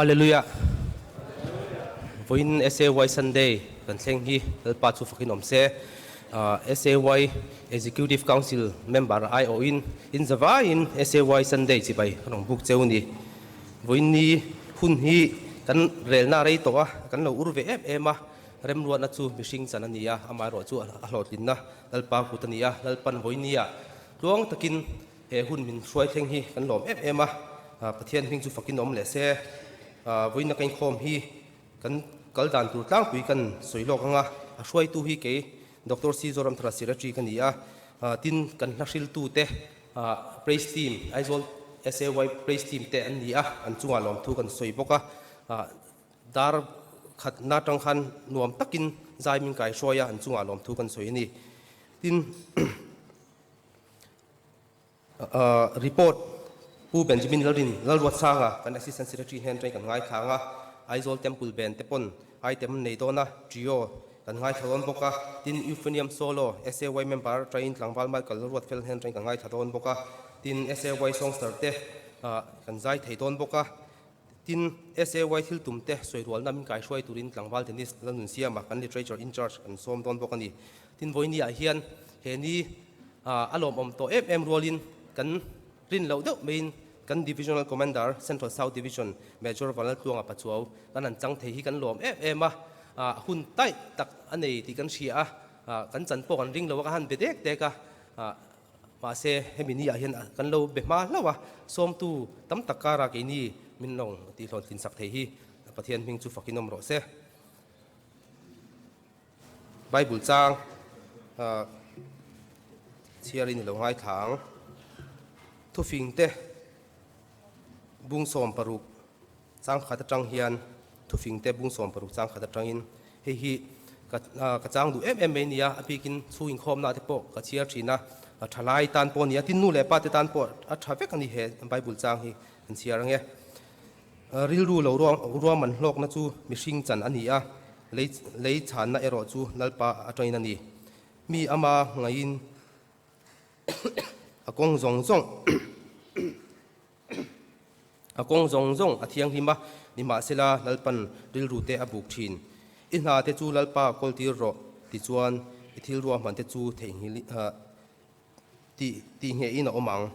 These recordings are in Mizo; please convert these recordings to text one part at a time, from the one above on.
Hallelujah. Voin SAY Sunday kan thleng hi Lalpa chu fakin awm se. SAY Executive Council member aiawhin in zavaiin SAY Sunday chibai kan rawn buk cheu ni. Vawiin ni hun hi kan relna rei tawh a, kan lo ur ve em em a, remruatna chu mihring chan a ni a, amaherawhchu a hlawhtlinna Lalpa kut a ni a, Lalpan vawiin nia tluang takin he hun min hruai thleng hi kan lawm em em a, Pathian hming chu fakin awm leh se. Vawiin a ka inkhawm hi kan kal dan tur tlangpui kan sawi lawk ang a, a hruaitu hi kei Doctor C Zoramthara Secretary ka ni a, tin kan hla hriltute Praise Team, Aizawl SAY Praise Team te an ni a, an chungah lawmthu kan sawi bawk a, dar khatna atang khan nuam takin zai min kai hruai a, an chungah lawmthu kan sawi a ni. Tin Report, Pu Benjamin Lalrin Lalruatsanga kan Assistant Secretary hnen atangin kan ngaithla ang a, Aizawl Temple Band te pawn item an nei dawn a, Trio kan ngaithla dawn bawk a, tin Euphonium Solo, SAY member atangin Tlangval Michael Lalruatfel hnen atangin kan ngaithla dawn bawk a, tin SAY Songster te kan zai thei dawn bawk a, tin SAY thil tum te sawirualna min kaihruai turin Tlangval Dennis Lalnunsiama kan Literature in-charge kan sawm dawn bawk a ni. Tin vawinia hian he ni a lawmawm tawh em em rualin kan rin loh deuh maiin kan Divisional Commander Central South Division Major Vanlaltluanga Pachuau kan han chang thei hi kan lawm em em a, hun taih tak a nei tih kan hria a, kan chan pawh kan ring lo a, ka han be dek dek a, mahse hemi ni ah hian kan lo be hma hlauh a, sawmtu tam tak kara keini min lo tihhlawhtlin sak thei hi Pathian hming chu fakin awm rawh se. Bible chang chhiarin i lo ngaithla ang. Thufingte bung 60 chang khat atang hian thufingte bung 60 chang khat atangin hei hi ka chang duh em em mai nia, a bikin chhung inkhawmna te pawh ka chhiar thin a, thalai tan pawh a ni a, tin nu leh pa te tan pawh a tha vek a ni he Bible chang hi kan chhiar ang e. Rilru lo ruahman hlawkna chu mihring chan a ni a, lei lei chhanna erawh chu Lalpa atangin a ni. Mi ama ngaiin a kawng zawng zawng a kawng zawng zawng a thianghlim a, nimahsela Lalpan rilru te a buk thin. I hna te chu Lalpa kawltir rawh tichuan i thil ruahman te chu theihnghilh tih tih ngeihin a awm ang.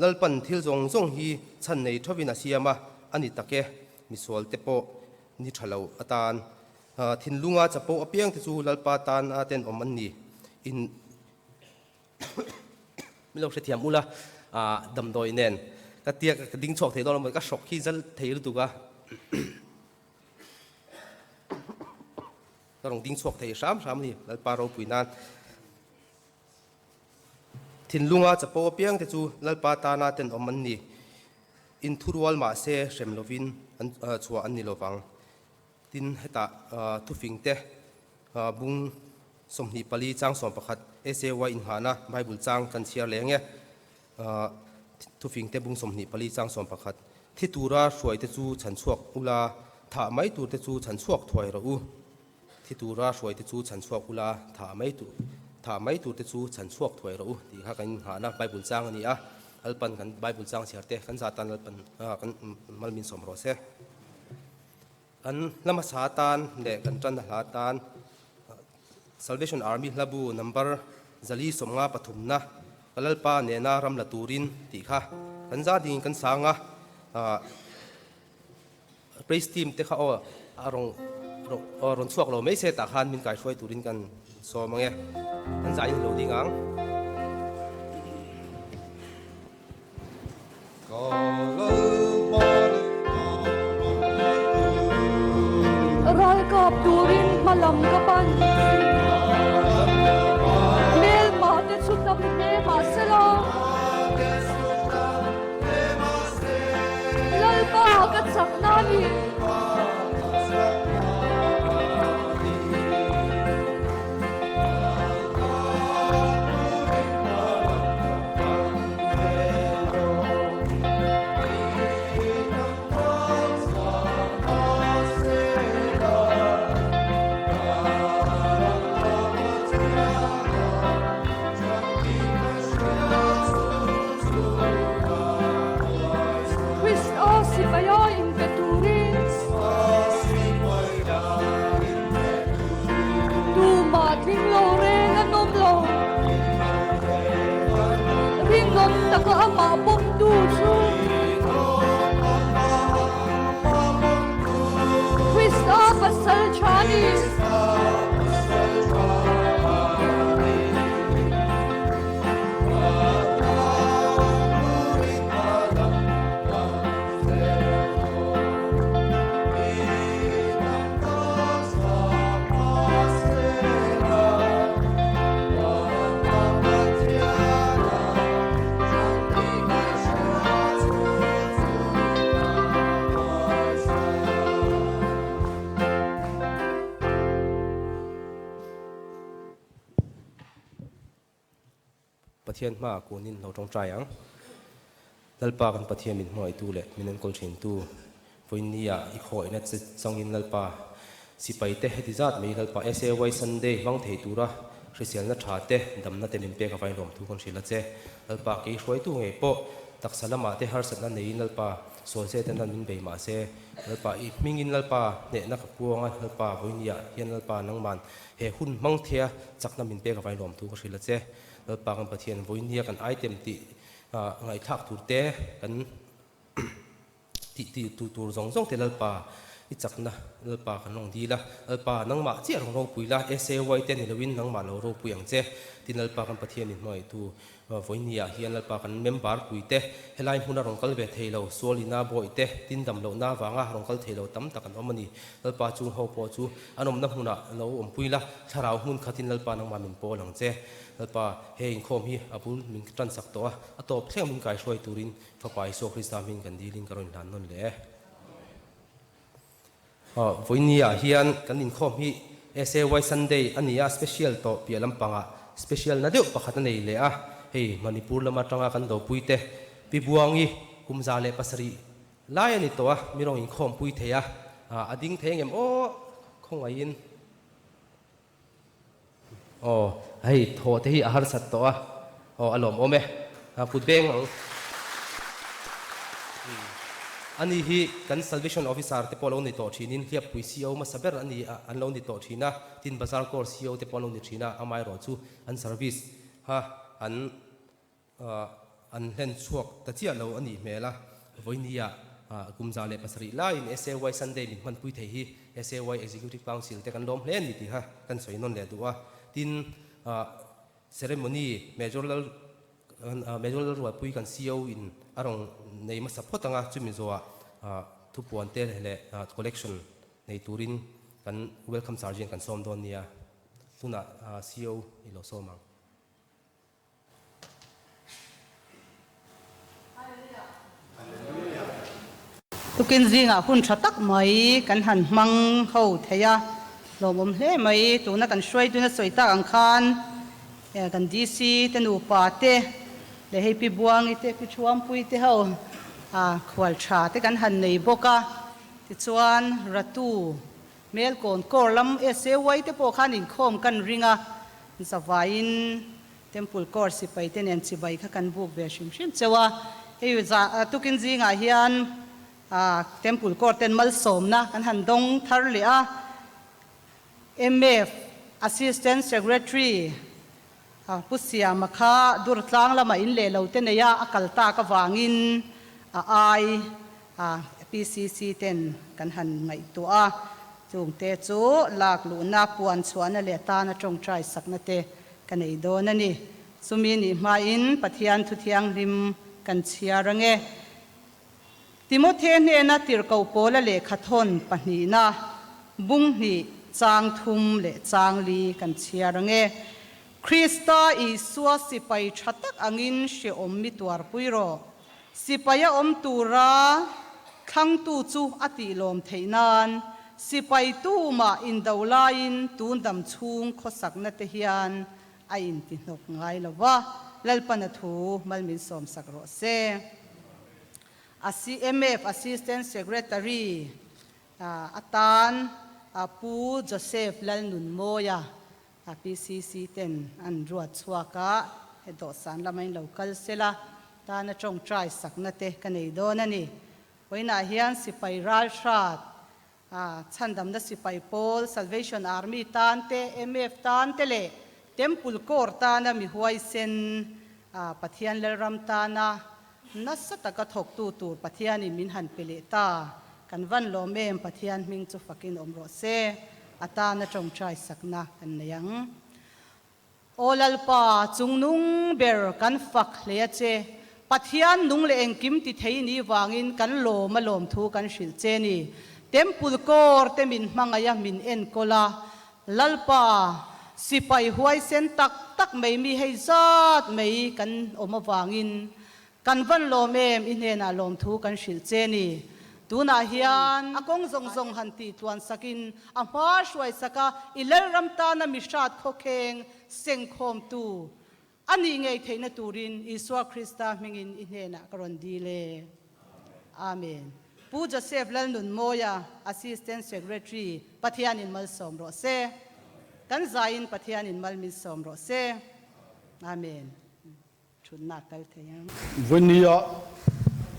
Lalpan thil zawng zawng hi chhan nei thovin a siam a, a ni tak e, misual te pawh ni tha lo atan. Thinlunga chapo apiang te chu Lalpa tan a tenawm an ni. In min lo hrethiam ula, damdawi nen ka tia ka ding chhuak thei dawn lo maw, ka hrawk hi zal thei lutuk a. Ka rawn ding chhuak thei hram hram a ni, Lalpa ropui nan. Thinlunga chapo apiangte chu Lalpa tana tenawm an ni. Inthurual mahse hrem lovin an chhuah an ni lovang. Tin, hetah thufingte bung 24 chang 11 SAY inghahna Bible chang kan chhiar leng e. Thufingte bung 24 chang 11, Thi tura hruaite chu chhan chhuak ula, thah mai turte chu chhan chhuak thuai rawh u. Thi tura hruaite chu chhan chhuak ula, thah mai tur thah mai turte chu chhan chhuak thuai rawh u tih kha kan inngahna Bible chang a ni a. Lalpan kan Bible chang chhiar te kan zah tan Lalpan kan mal min sawm rawh se. Kan hla hmasa atan leh kan tanna hla atan Salvation Army hlabu number 453 na Ka Lalpa nena ram la turin tih kha kan za dingin kan sang a, praise team te kha aw a rawn rawn chhuak lo mai se tah khan min kaihruai turin kan sawm ang e, kan za in lo ding ang. Ralkap turin hmalam ka pan. Hmelma te chu tam hle mahsela. Lalpa ka chakna a ni. Krista sipaia inpe turin Tumah tling lo reng an awm lo. Rinawm taka amah pawmtu chu Krista pasal tha a ni. Pathian hmaah kunin lo tawngtai ang. Lalpa kan Pathian min hmangaihtu leh min enkawl thintu, vawiinnia i khawihna che changin Lalpa sipaite heti zat mai Lalpa SAY Sunday hmang thei tura hriselna tha te, damna te min pek avain lawmthu kan hrilh a che. Lalpa kei hruaitu ngei pawh taksa lamah te harsatna neiin Lalpa sual che ten an min bei mahse Lalpa i hmingin Lalpa hnehna ka puang a, Lalpa vawiinnia hian Lalpa nangman He hun hmang thea chakna min pek avain lawmthu ka hrilh a che. Lalpa kan Pathian vawinia kan item tih ngaihthlak tur te, kan tih tih tu tur zawng zawng te Lalpa i chakna Lalpa kan rawn dil a. Lalpa nangmah chiah rawn ropui la, SAY te ni loin nangmah lo ropui ang che. Tin Lalpa kan Pathian in hmangaihtu Vawinia hian Lalpa kan member puite helai hmuna rawn kal ve thei lo, sualina bawihte, tin dam lohna avanga rawn kal thei lo tam tak an awm a ni. Lalpa chung ho pawh chu an awmna hmunah lo awmpui la, thlarau hmun khatin Lalpa nangmah min pawl ang che. Lalpa, he inkhawm hi a bul min tan sak tawh a, a tawp thleng min kaihruai turin Fapa Isua Krista hming kan dilin ka rawn inhlan nawn leh e. Vawinia hian kan inkhawm hi SAY Sunday a ni a, special tawh piah lampangah special na deuh pakhat a nei leh a, hei Manipur lam atanga kan dopuite Pi Buangi kum 107 lai a ni tawh a, mi rawng inkhawmpui thei a, a ding thei angem aw khawngaihin aw hei thawh te hi a harsat tawh a, aw a lawmawm e, kut beng ang. Ani hi kan Salvation Officer te pawh lo ni tawh thinin Hliappui CO hmasa ber a ni a, an lo ni tawh thin a, tin Bazar Corps CO te pawh an lo ni thin a, amaherawhchu an service kha an An hlen chhuak ta chiah lo a nih hmel a, vawinia kum 107 laiin SAY Sunday min hmanpui thei hi SAY Executive Council te kan lawm hle a ni tih kha kan sawi nawn leh duh a. Tin, ceremony Major Lal Major Lalrualpui kan CO in a rawn nei hmasa phawt ang a, chumi zawhah thupuan te leh collection nei turin kan Welcome Sergeant kan sawm dawn nia. Tunah CO i lo sawm ang. Tukin zingah hun tha tak mai kan han hmang ho thei a, lawmawm hle mai. Tuna kan hruaituna sawi tak ang khan kan DC te nupa te. Leh hei Pi Buangi te, Pi Thuampui te ho khual tha te kan han nei bawk a. Tichuan Ratu Melkawn Corps lam SAY te pawh khan inkhawm kan ring a, zavaiin Temple Corps sipai te nen chibai kha kan buk ve hrim hrim cheu a. Hei tukin zingah hian Temple Corps ten malsawmna kan han dawng thar leh a. Mf Assistant Secretary Pu Siama kha Durtlang lama in leh lo te nei a, a kal tak avangin a ai PCC ten kan han ngaihtuah a, chungte chu lak luhna, puan chhuahna leh tana tawngtai sakna te ka nei dawn a ni. Chumi nih hmain Pathian thu thianghlim kan chhiar ange. Timothe hnena tirhkoh Paula lehkha thawn pahnihna, bung hnih, chang thum leh chang li kan chhiar ang e. Krista Isua sipai tha tak angin hrehawm mi tuarpui rawh. Sipaia awm tura thlangtu chu a tihlawm theih nan sipai tumah indo laiin tun dam chhung khawsakna te hian a intihnawk ngai lo va, Lalpana thu mal min sawmsak rawh se. A CMF Assistant Secretary atan Pu Joseph Lalnunmawia PCC ten an ruat chhuak a, he dawhsan lama in lo kal sela tana tawngtai sakna te ka nei dawn a ni. Vawiinah hian sipai ralhrat Chhandamna sipai pawl, Salvation Army tan te, MF tan te leh Temple Corps tana mi huaisen, Pathian Lalram tana nasa taka thawktu tur Pathianin min han pe leh ta. Kan van lawm em, Pathian hming chu fakin awm rawh se, a tana tawngtai sakna kan nei ang. Aw Lalpa, chungnung ber kan fak hle a che. Pathian nung leh engkim ti thei ni vangin kan lawm a lawm thu kan hrilh che ni. Temple Corps te min hmangaih a min enkawl a. Lalpa, sipai huaisen tak tak mai mi hei zat mai kan awm avangin Kan van lawm em i hnenah lawmthu kan hrilh che ni. Tunah hian a kawng zawng zawng han tih tluan sakin a hma hruai saka i Lalram tana mi hrat khawkheng sengkhawmtu a nih ngei theihna turin Isua Krista hmingin i hnenah ka rawn dil e. Amen. Pu Joseph Lalnunmawia, Assistant Secretary, Pathianin malsawm rawh se. Kan zaiin Pathianin mal min sawm rawh se. Amen. Thutna kal thei ang. Vawinia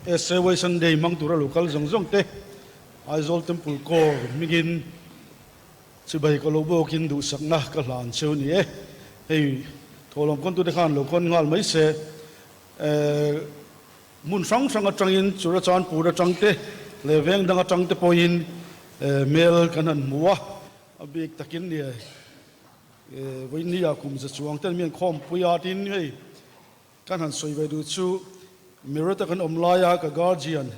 SAY Sunday hmang tura lo kal zawng zawng te Aizawl Temple Corps hmingin chibai ka lo bawkin duhsakna ka hlan cheu ni e. Hei thawhlawm kawntute khan lo kawn nghal mai se. Hmun hrang hrang atangin Churachandpur atang te leh veng dang atang te pawhin hmel kan han hmu a, a bik takin ni e. Vawinia kum za chuang ten mian khawmpui a tin hei kan han sawi ve duh chu Meerut a kan awm laia ka guardian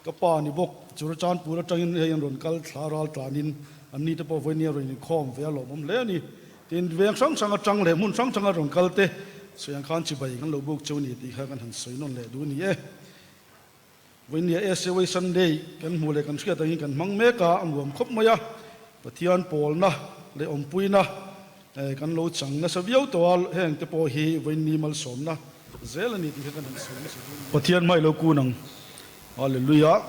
ka pa ni bawk Churachandpur atangin hei an rawn kal thla ral tlanin an ni te pawh vawinia rawn inkhawm ve a lawmawm hle a ni. Tin veng hrang hrang atang leh hmun hrang hranga rawn kal te sawi ang khan chibai kan lo buk cheu ni tih kha kan han sawi nawn leh duh a ni e. Vawinia SAY Sunday kan hmuh leh kan hriat angin kan hmang mek a, a nuam khawp mai a. Pathian pawlna leh awmpuina kan lo chang nasa viau tawh a, heng te pawh hi vawiinni malsawmna zel a ni tih kha kan han sawi nasa duh a ni. Pathian hmai lo kun ang. Hallelujah.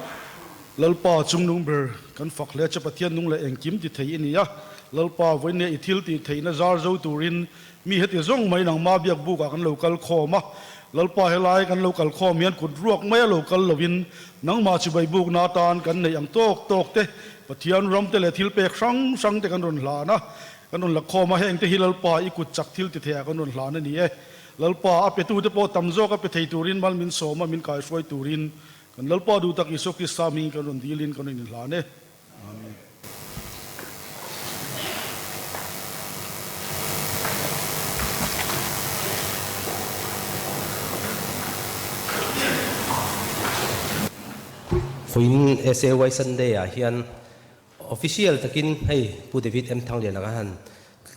Lalpa chungnung ber kan fak hle che Pathian nung leh engkim ti thei i ni a. Lalpa vawiinnia i thil tih theihna zar zo turin Mi heti zawng mai nangma biak bukah kan lo kal khawm a, Lalpa helai kan lo kal khawm hian kut ruak maia lo kal loin nangmah chibai bukna atan kan neih ang tawk tawk te, Pathian ram te leh thil pek hrang hrang te kan rawn hlan a, kan rawn la khawm a, heng te hi Lalpa i kut chak thil ti theiah kan rawn hlan a ni e. Lalpa a petu te pawh tam zawk a pe thei turin mal min sawm a, min kaihruai turin kan Lalpa duh tak Isua Krista hmingin kan rawn dilin kan rawn inhlan e. Amen. Vawiin SAY Sunday ah hian official takin hei Pu David M Thanglian a han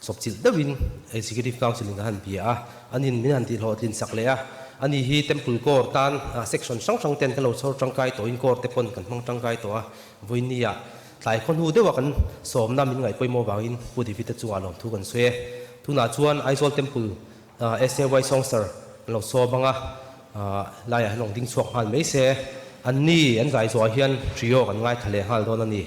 chawpchilh deuhin Executive Council in ka han bia a, anin min han tihhlawhtlin sak leh a, ani hi Temple Corps tan section hrang hrang ten kan lo chhawr tangkai tawhin Corps te pawn kan hmang tangkai tawh a, vawinia tlai khaw hnu deuha kan sawmna min ngaih pawimawh vangin Pu David-a chungah lawmthu kan sawi e. Tunah chuan Aizawl Temple SAY Songster an lo sawm ang a. Laiah hian rawn ding chhuak nghal mai se, anni an zai zawhah hian trio kan ngaithla leh nghal dawn a ni.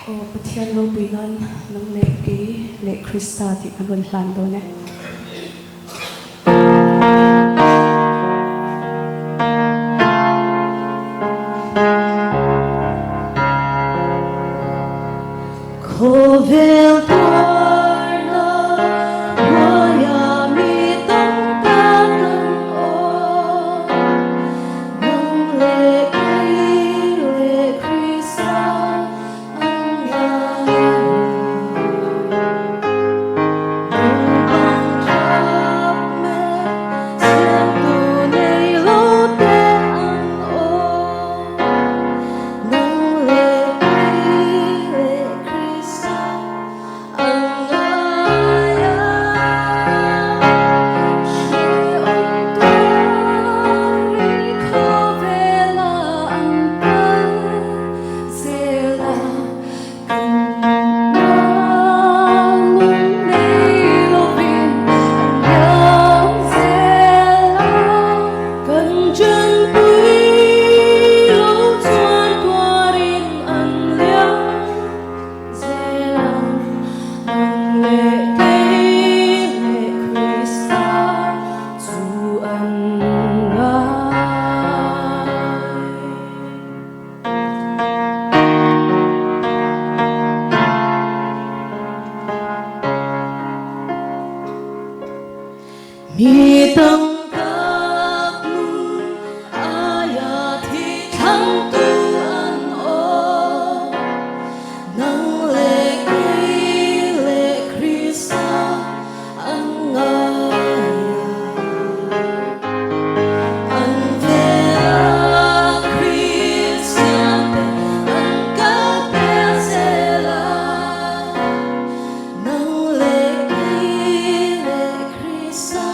Aw Pathian ropui nan nang leh kei leh Krista tih kan rawn hlan dawn e. Khawvel tuarna hnuaia mi tam. Mi tam tak nun aia thi thlangtu an awm. Nang leh kei leh Krista an ngai a. An vela Kristian te an kal pel zel a. Nang leh kei leh Krista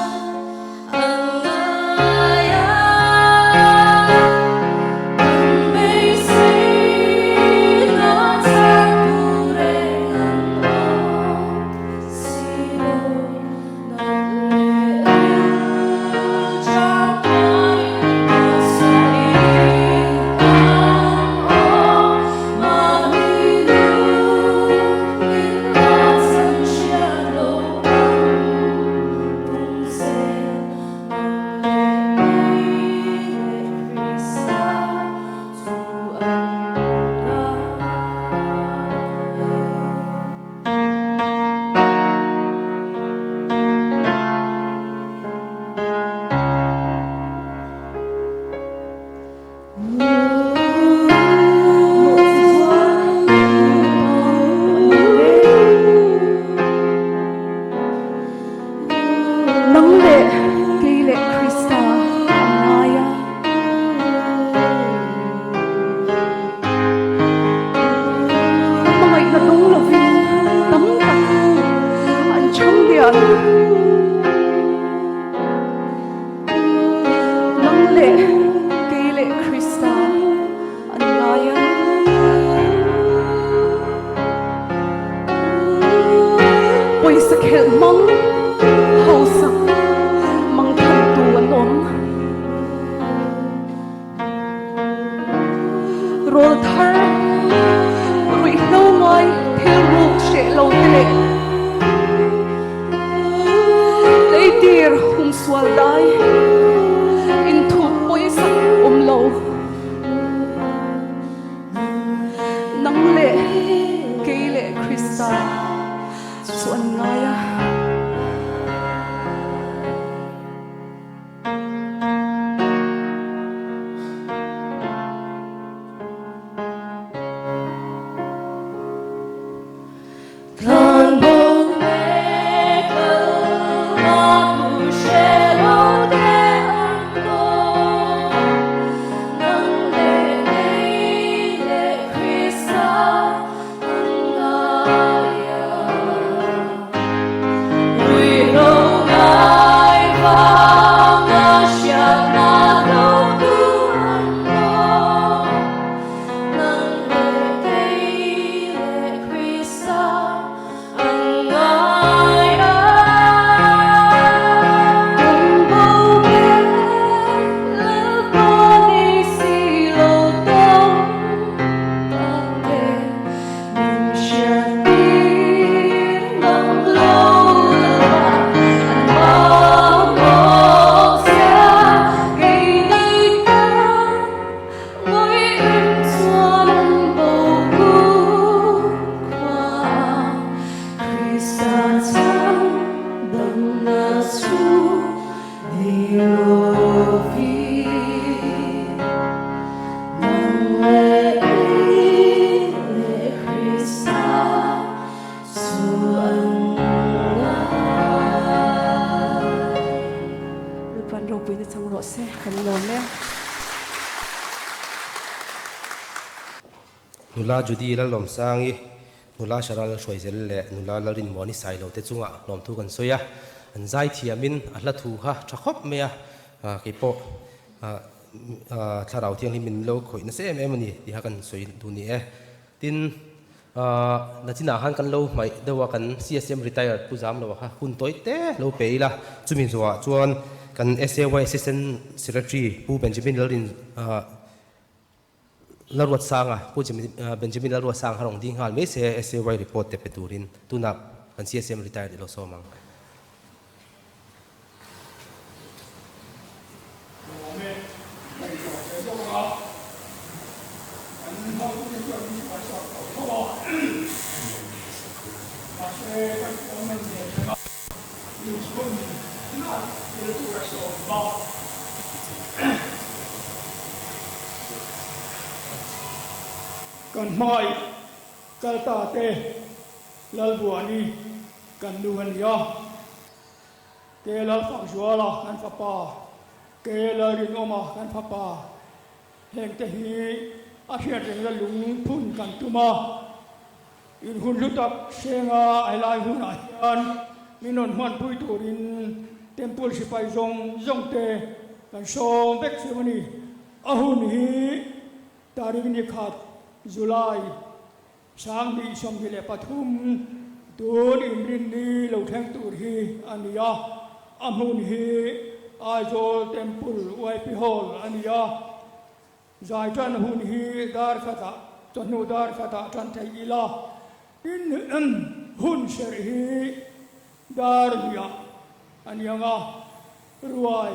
an ngai a. An beisei na char tur eng an awm si lo. Nang leh ril char tuarin hausain an awm. Mahni lu in la chan hriat lo an pung zel. Nang leh kei leh Krista chu an ngai. Nang leh kei leh Krista an ngai a. Hmangaihna dawng lovin tam tak an chhang lian. Nang leh kei leh Krista an ngai a. Pawisa khelh hmang hausak mangthantu an awm. Rawl thar ruihhlo ngai thil ruk hreh lo te leh leitir humsual dai inthup pawisak awm lo. Nang leh kei leh Krista chu an ngai a. Lalpan ropuina chang rawh se kan lawm e. Nula Judy Lalawmsangi, Nula Shara Lalhruaizel leh Nula Lalrinmuani Sailo te chungah hlawmthu kan sawi a, an zai thiamin a hla thu kha tha khawp mai a, keipawh Thlarau Thianghlim min lo khawih nasa em em a ni tih kha kan sawi duh ni e. Tin, nachinah khan kan lo hmaih deuh a, kan CSM retired Pu Zamloa kha hun tawi te lo pe ila, chumi zawhah chuan kan SAY Assistant Secretary Pu Benjamin Lalrin Lalruatsanga, Pu Benjamin Lalruatsanga kha rawn ding nghal mai se SAY report te pe turin tunah kan CSM retired i lo sawm ang. nan tel tur a sawm bawk. Kan hmangaih kal ta te Lalbuani kan nu a ni a, Ke Lalfakzuala kan fapa, Ke Lalrinawma kan fapa, hengte hi a hriat rengna lungphun kan tum a. In hun hlu tak hrenga a helai hunah hian min rawn hmanpui turin Temple sipai zawng zawng te kan sawm vek cheu a ni. A hun hi tarik ni khat July 2023 tun inrinni lo thleng tur hi a ni a, a hmun hi Aizawl Temple YP Hall a ni a. Zai tan hun hi dar khatah, chawhnu dar khatah tan thei ila, tin hun serh hi dar liah a ni ang a, ruai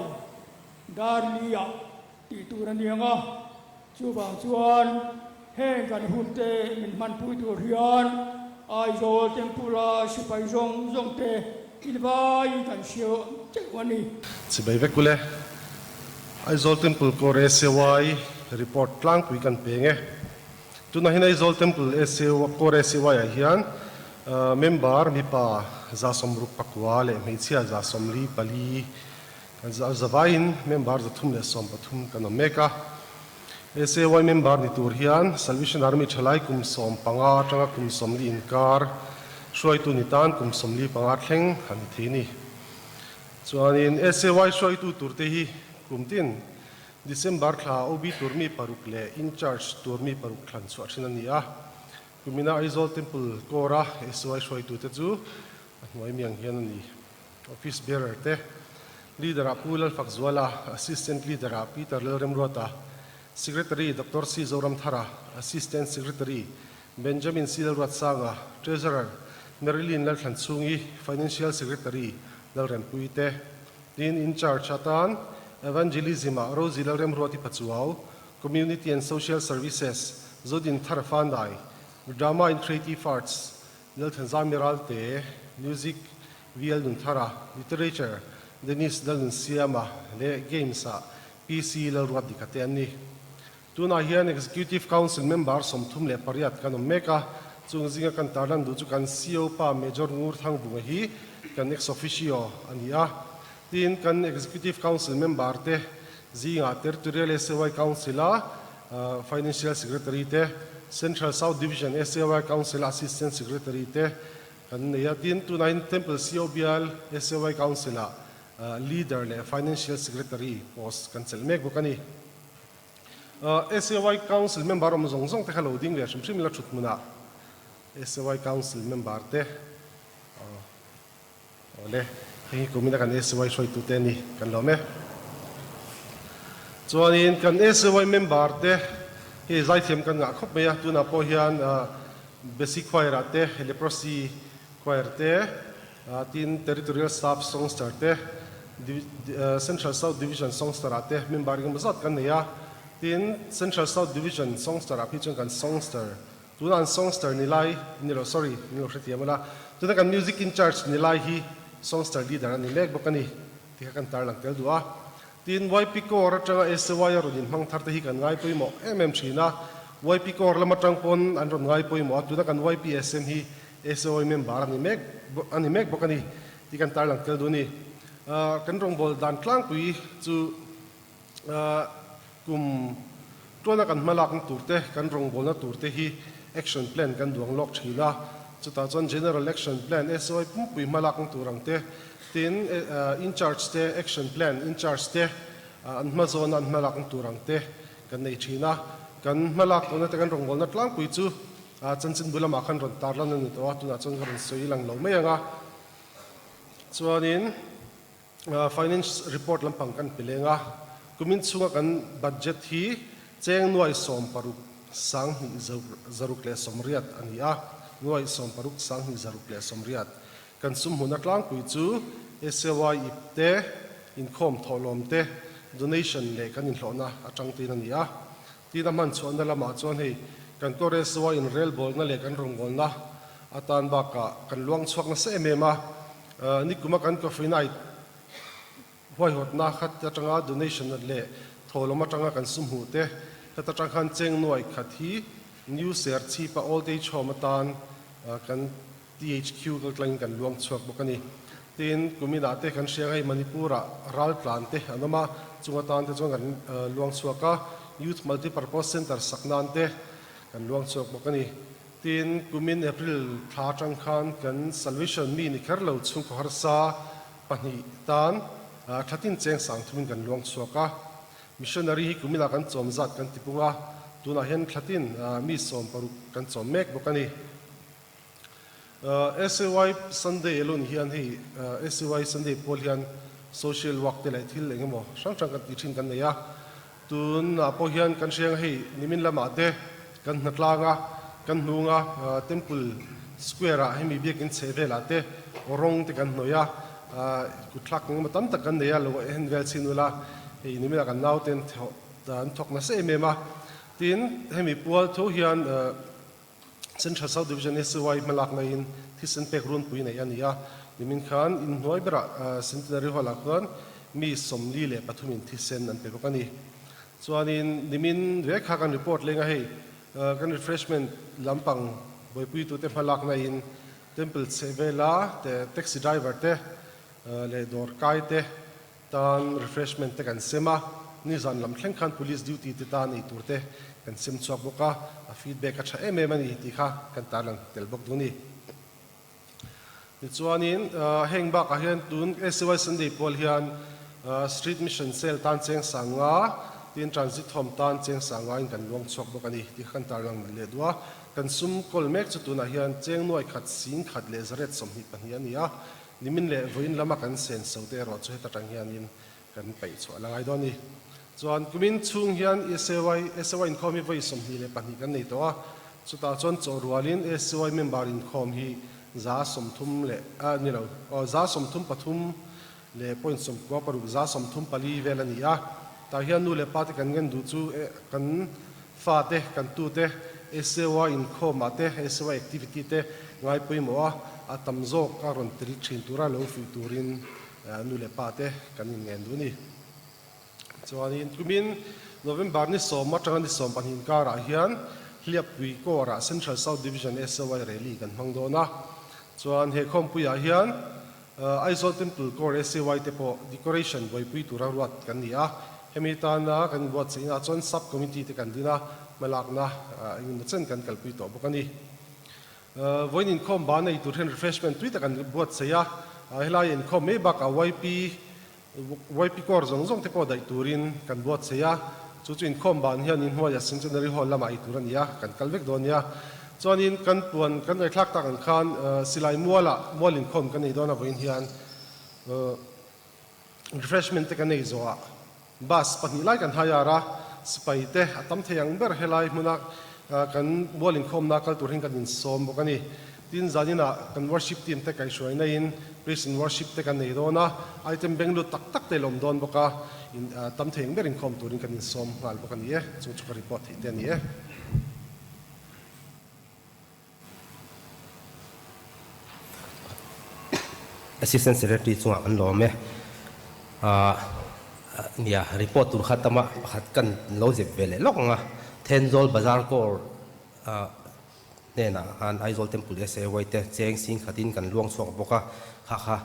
dar liah tih tur a ni ang a, chuvang chuan heng kan hun te min hmanpui tur hian Aizawl Temple a sipai zawng zawng te invaiin kan hriau teuh a ni. Chibai vek ule. Aizawl Temple Core SAY report tlangpui kan peng e. Tunah hian Aizawl Temple Core SAY ah hian member mipa 164 leh hmeichhia 144 kan zavaiin member 313 kan awm mek a. SAY member ni tur hian Salvation Army thalai kum 15 atanga kum 40 inkar hruaitu ni tan kum 45 thleng a ni thei a ni. Chuanin SAY hruaitu turte hi kum tin December thla OB tur mi paruk leh In Charge tur mi paruk thlan chhuah thin a ni a. Kumina Aizawl Temple Core-a SAY hruaitute chu a hnuai miang hian a ni. Office Bearer te, Leader-ah Pu Lalfakzuala, Assistant Leader-ah Peter Lalremruata, Secretary Doctor C Zoramthara, Assistant Secretary Benjamin C Lalruatsanga, Treasurer Marilyn Lalthlanchhungi, Financial Secretary Lalrempuii te, tin in charge atan Evangelism-ah Rosie Lalremruati Pachuau, Community and Social Services Zodin Thar Fandai, Drama and Creative Arts Lalthanzami Ralte, Music VL Nunthara, Literature Dennis Lalnunsiama leh Games-ah PC Lalruatdika te an ni. Tunah hian Executive Council member 38 kan awm mek a, chung zinga kan tarlan duh chu kan CO pa Major Ngur Thangbunga hi kan ex officio a ni a. Tin, kan Executive Council member te zingah Territorial SAY Council a Financial Secretary te, Central South Division SAY Council a Assistant Secretary te kan nei a. Tin, tunah hian Temple CO bial SAY Council ah Leader leh Financial Secretary post kan chelh mek bawk a ni. SAY Council member awm zawng zawng te kha lo ding ve hrim hrim ila thut hmunah SAY Council member te awle hei hi kumina kan SAY hruaitu te a ni kan lawm e. Chuanin kan SAY member te hei zaithiam kan ngah khawp mai a, tunah pawh hian Basic Choir ah te Leprosy Choir te Tin, Territorial Staff Songster te, Central South Division Songster ah te member engemaw zat kan nei a. Tin, Central South Division Songster ah phei chuan kan Songster, tuna an Songster ni lai, ni lo, sorry, min lo hrethiam ula, tuna kan Music in Charge ni lai hi Songster Leader a ni mek bawk a ni tih kha kan tarlang tel duh a. Tin, YP Corps atanga SAY a rawn inhmang thar te hi kan ngai pawimawh em em thin a. YP Corps lam atang pawn an rawn ngai pawimawh a, tuna kan YPSM hi SAY member a ni mek a ni mek bawk a ni tih kan tarlang tel duh a ni. Kan rawngbâwl dan tlangpui chu kum tuana kan hmalakna tur te, kan rawngbâwlna tur te hi action plan kan duang lawk thin a. Chutah chuan General Action Plan, SAY pumpui hmalakna tur ang te, tin in charge te, action plan in charge te an hma zawna an hmalakna tur ang te kan nei thin a. Kan hmalak tawhna te, kan rawngbâwlna tlangpui chu Chanchin bu lamah khan rawn tarlan a ni tawh a, tunah chuan ka rawn sawi lang lo mai ang a. Chuanin Finance report lampang kan pe leng a, kumin chhunga kan budget hi cheng nuai 16 680 a ni a, nuai 16 680. Kan sum hmuna tlangpui chu SAY ip te, inkhawm thawhlawm te, donation leh kan inhlawhna atang tein a ni a. Tin a hman chhuahna lamah chuan hei kan Kawrhsua in relbawlna leh kan rawngbawlna atan bakah kan luang chhuak nasa em em a, nikuma kan Coffee Night Huaihawtna khat atanga donation leh thawhlawm atanga kan sum hmuh te, heta tang khan cheng nuai khat hi New Serchhipa Old Age Home atan kan THQ kaltlangin kan luang chhuak bawk a ni. Tin, kuminah te kan hria hei Manipur-ah raltlan te an awm a, chung atan te chuan kan luang chhuak a, Youth Multipurpose Centre sak nan te kan luang chhuak bawk a ni. Tin, kumin April thla atang khan kan Salvation mi ni kher lo chhungkaw harsa pahnih tan thatin cheng sang thumin kan luang chhuak a. Missionary hi kuminah kan chawm zat kan tipung a, tunah hian thlatin mi 16 kan chawm mek bawk a ni. SAY Sunday alone hian hei SAY Sunday pawl hian social work te leh thil eng emaw hrang hrang kan tih thin kan nei a. Tunah pawh hian kan hria ang hei nimin lamah te kan hnatlang a, kan hnung a, Temple Square ah hemi biakin chheh velah te rawng te kan hnawih a, kutthlak eng emaw tam tak kan nei a, lo en vel chin ula hei niminah kan naute an thawk nasa em em a. Tin, hemi pual tho hian Central South Division SAY hmalakna in thisen pek runpui neih a ni a, nimin khan inhnuai berah Centenary Hall ah khuan mi 43 in thisen an pe bawk a ni. Chuanin nimin ve kha kan report leng a hei kan refreshment lampang buaipuitute hmalakna in Temple chheh vela te taxi driver te leh dawrkai te Tan refreshment te kan sem a, nizan lam thleng khan police duty te tan ei tur te kan sem chhuak bawk a, a feedback a tha em em a ni tih kha kan tarlang tel bawk duh a ni. Tichuanin heng bakah hian tun SAY Sunday pawl hian Street Mission Cell tan cheng sanga tin Transit Home tan cheng sanga in kan luang chhuak bawk a ni tih kha kan tarlang leh duh a. Kan sum kawl mek chu tunah hian cheng nuai khat sing khat leh zaret 22 a ni a, Nimin leh vawiin lama kan sen so te erawh chu heta tang hianin kan peih chhuah la ngai dawn a ni. Chuan kumin chhung hian SAY SAY inkhawm hi vawi 22 kan nei tawh a, chutah chuan chaw rualin SAY member inkhawm hi 130 leh ah ni lo aw 133 leh point 96 134 vel a ni a. Tah hian nu leh pa te kan ngen duh chu kan fate kan tute SAY inkhawmah te SAY activity te ngai pawimawh a, a tam zawk a rawn tel thin tura lo fuih turin nu leh pa te kan inngen duh a ni. Chuanin kumin November ni sawm atanga ni 12 inkarah hian Hliappui Corps-ah Central South Division SAY Rally kan hmang dawn a. Chuan he khawmpuiah hian Aizawl Temple Corps SAY te pawh decoration buaipui tura ruat kan ni a, hemi tana kan inbuatsaih inah chuan sub committee te kan din a, hmalakna engemaw chen kan kalpui tawh bawk a ni. Vawiin inkhawm ban ei tur hian refreshment tui tak an buatsaih a, helai inkhawm mai bakah YP YP Corps zawng zawng te pawh daih turin kan buatsaih a, chu chu inkhawm ban hian inhnuaiah Centenary Hall lamah ei tur a ni a, kan kal vek dawn nia. Chuanin kan puan kan ngaihthlak tak ang khan silai mualah mual inkhawm kan nei dawn a vawiin hian refreshment te kan nei zawhah bus pahnih lai kan hire a, sipai te a tam thei ang ber helai hmuna kan mual inkhawmna kal tur hian kan insawm bawk a ni. Tin, zaninah kan worship team te kaihhruaina in praise and worship te kan nei dawn a, item beng lut tak tak te lawm dawn bawk a, in tam thei ang ber inkhawm turin kan insawm nghal bawk a ni e, chung chu ka report theih te a ni e. Assistant Secretary chungah kan lawm e. Nia, report tur kha tama pakhat kan lo zep ve leh lawk ang a, Thenzawl Bazar Corps Hnenah khan Aizawl Temple SAY te cheng sing khatin kan luang chhuak bawk a, kha kha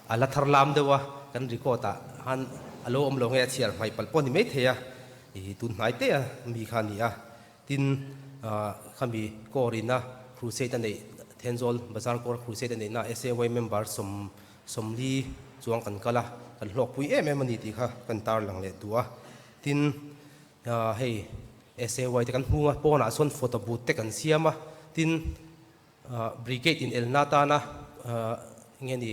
a la thar lam deuh a, kan record ah khan a lo awm lo nge a chhiar hmaih palh pawh a ni maithei a, ih tun hnai te a mi kha a ni a, tin khami core in a crusade a neih Thenzawl Bazar core crusade a neihna SAY member sawm 40 chuang kan kal a, kan hlawkpui em em a ni tih kha kan tarlang leh duh a, tin hei SAY te kan hmung a, pawnah chuan photo booth te kan siam a, tin brigade in elna atana nge ni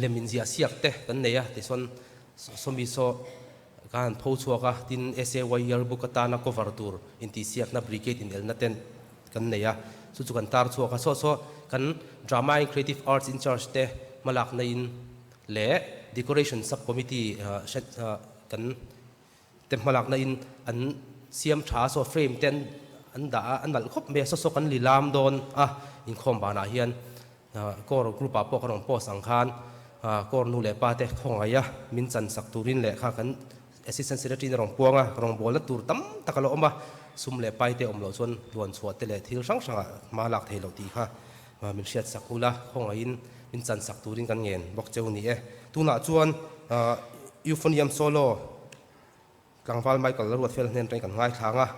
lem inziah siak te kan nei a, tichuan sawmi saw ka han pho chhuak a, tin SAY yearbook atana cover tur intihsiakna brigade in elna ten kan nei a, chu chu kan tar chhuak a, saw saw kan drama and creative arts in charge te hmalakna in leh decoration sub committee kan te hmalakna in an siam tha a saw frame te an dah a a nalh khawp mai a saw saw kan lilam dawn a inkhawm banah hian core group ah pawh kan rawn post ang khan. Kawr nu leh pa te khawngaih a min chan sak turin leh kha kan Assistant Secretary in a rawn puang a, rawngbawlna tur tam tak a la awm a, sum leh pai te awm loh chuan luan chhuah te leh thil hrang hrangah hma lak thei loh tih kha min hriat sak ula, khawngaihin min chan sak turin kan ngen bawk cheu ni e. Tunah chuan Euphonium Solo tlangval Michael Ruatfel hnen atangin kan ngaithlang a,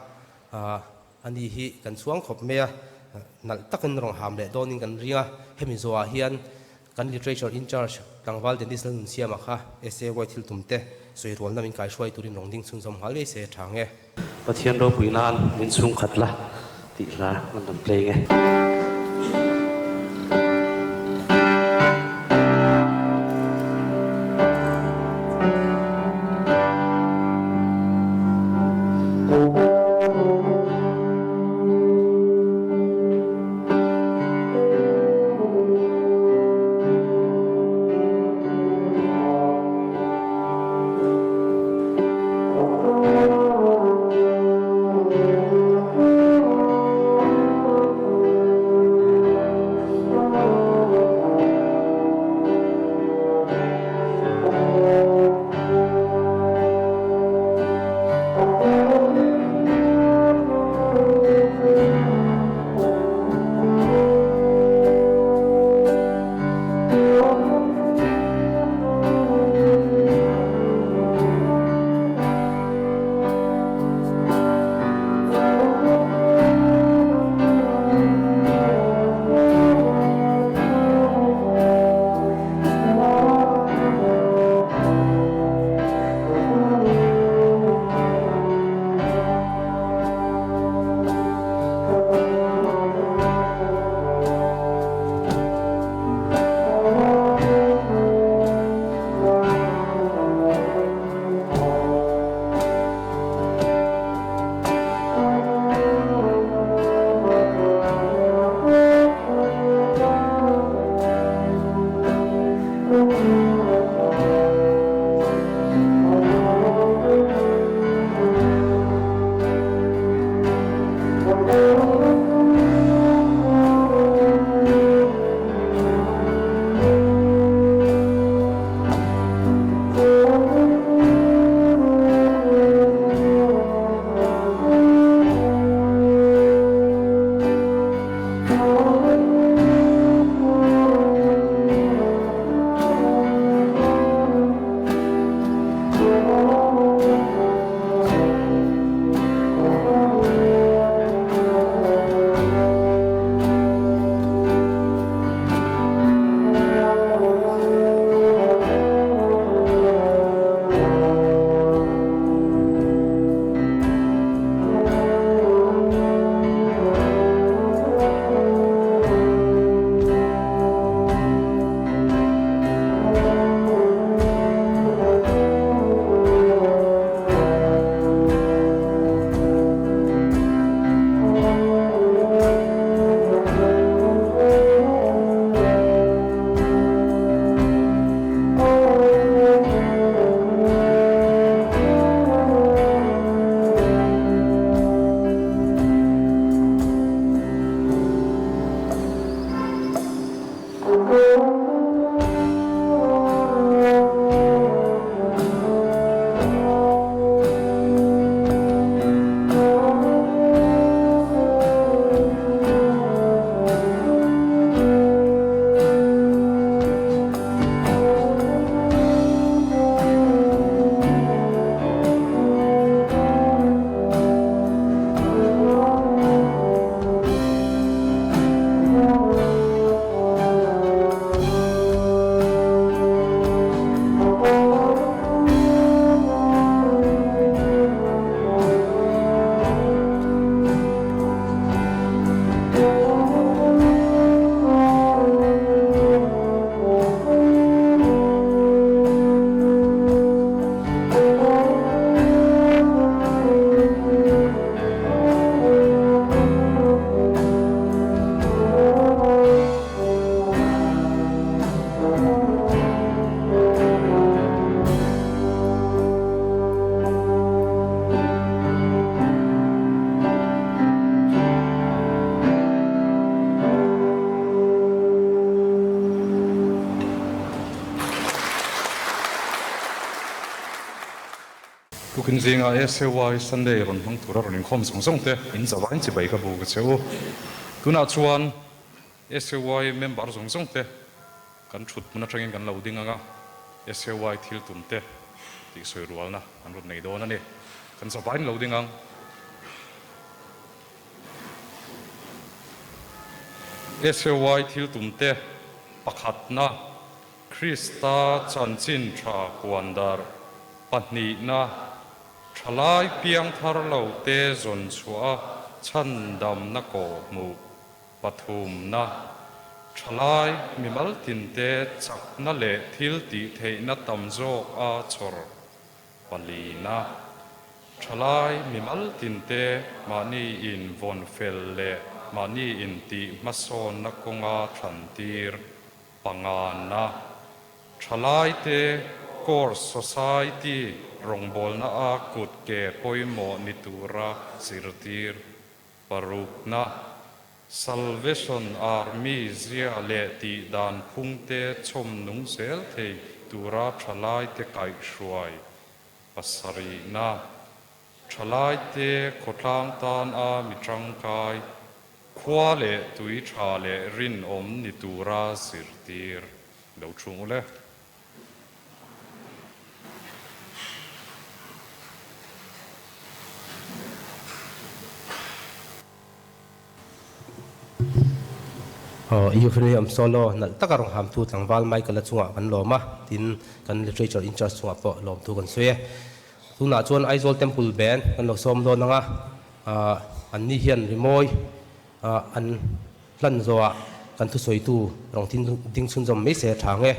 ani hi kan chhuang khawp mai a, nalh takin rawn ham leh dawnin kan ring a, hemi zawhah hian Kan Literature in Charge tlangval Dennis Lalnunsiama kha SAY thil tum te sawi rualna min kaihruai turin rawn ding chhunzawm nghal ngei se tha nge. Pathian ropui nan min chhungkhat la tih hla kan rawn play nge. Tukin zinga SAY Sunday rawn hmang tura rawn inkhawm zawng zawng te in zavain chibai ka bu ka che u. Tunah chuan SAY member zawng zawng te kan thut hmun atangin kan lo ding ang a, SAY thil tum te tih sawi rualna an rawn nei dawn a ni. Kan zavain lo ding ang. SAY thil tum te pakhatna Krista chanchin tha puan dar pahnihna thalai piang thar lo te zawn chhuah a chhandamna kawh hmuh pathumna thalai mimal tinte chakna leh thil tih theihna tam zawk a chhawr palina thalai mimal tinte mahni in vawn fel leh mahni in tih hmasawnna kawnga thlan tir Pangana, Thalaite Corps Society rawngbawlna a kut ke pawimawh ni tura zirtir. Parukna, Salvation Army zia leh tih dan phungte chhawm nung zel thei tura thalaite kaihhruai. Pasarihna, Thalaite khawtlang tan a mi tangkai, khua leh tui tha leh rinawm ni tura zirtir lo thung ule. Euphonium solo nalh taka rawn hamtu tlangval Michael-a chungah kan lawm a, tin kan literature in charge chungah pawh lawmthu kan sawi e. Tunah chuan Aizawl Temple Band kan lo sawm dawn ang a, an ni hian rimawi an hlan zawhah kan thusawitu rawng ding chhunzawm mai se a tha ang e.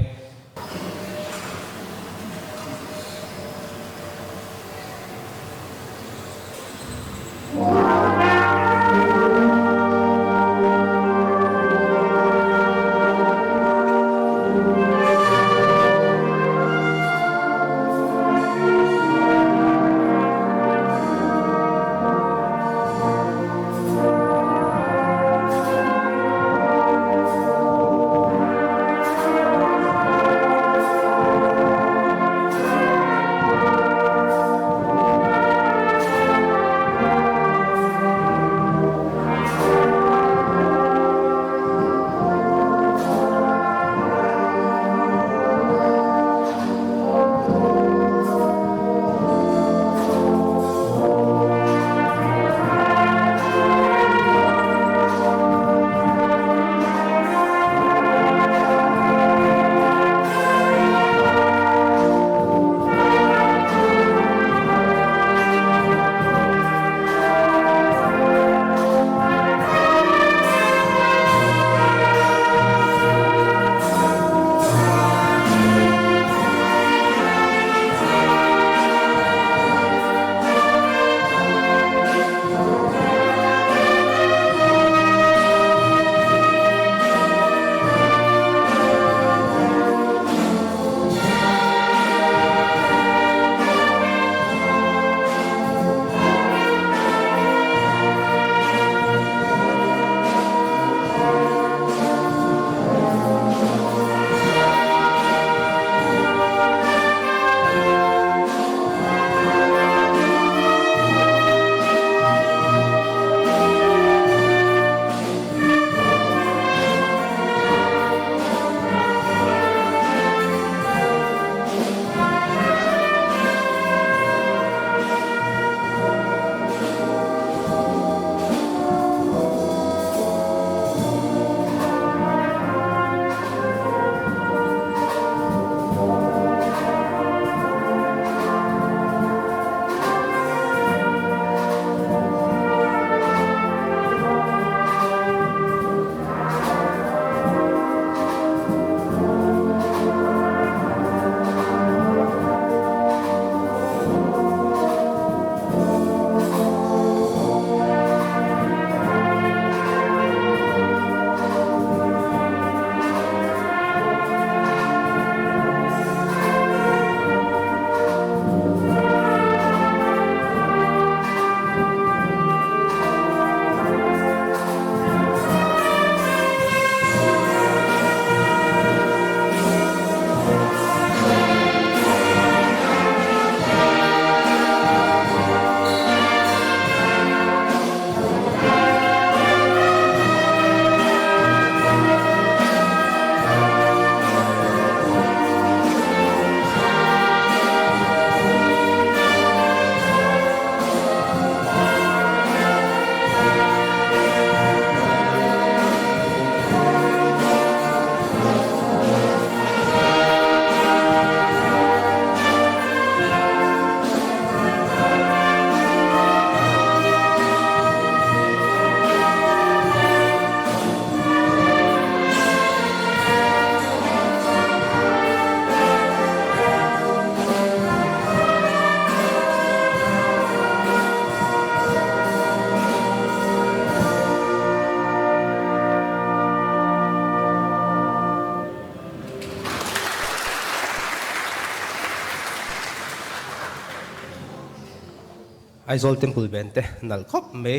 Aizawl Temple Band te nalh khawp mai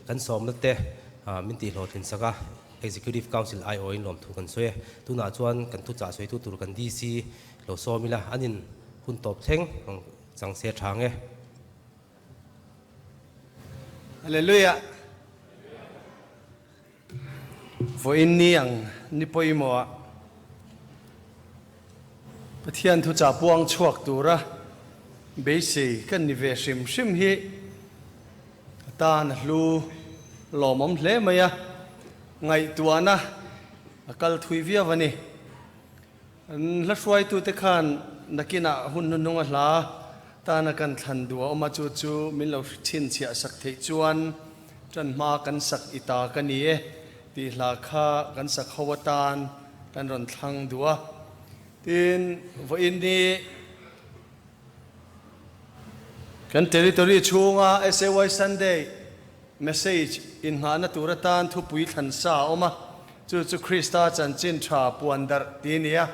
kan sawmna te min tih hlawhtlin sak a, Executive Council aiawhin lawmthu kan sawi e. Tunah chuan kan thuchah sawitu tur kan DC lo sawm ila, an in hun tawp thleng ang chang se tha ang e. Hallelujah! Vawiin ni ang ni pawimawhah Pathian thuchah puang chhuak tura beisei kan ni ve hrim hrim hi a tan a hlu lawmawm hle mai a, ngaihtuahna a kal thui viau a ni. An hla hruaitute khan nakinah hun hnuhnung a hla tana kan thlan duh a awm a, chu chu min lo chhinchhiah sak theih chuan ṭan hma kan sak i ta ka ni e tih hla kha kan sak ho atan kan rawn thlang duh a. Tin, vawiin hi kan territory chhunga SAY Sunday Message, Innghahna tur atan thupui thlan sa a awm a, chu chu Krista chanchin tha puan darh ti a ni a.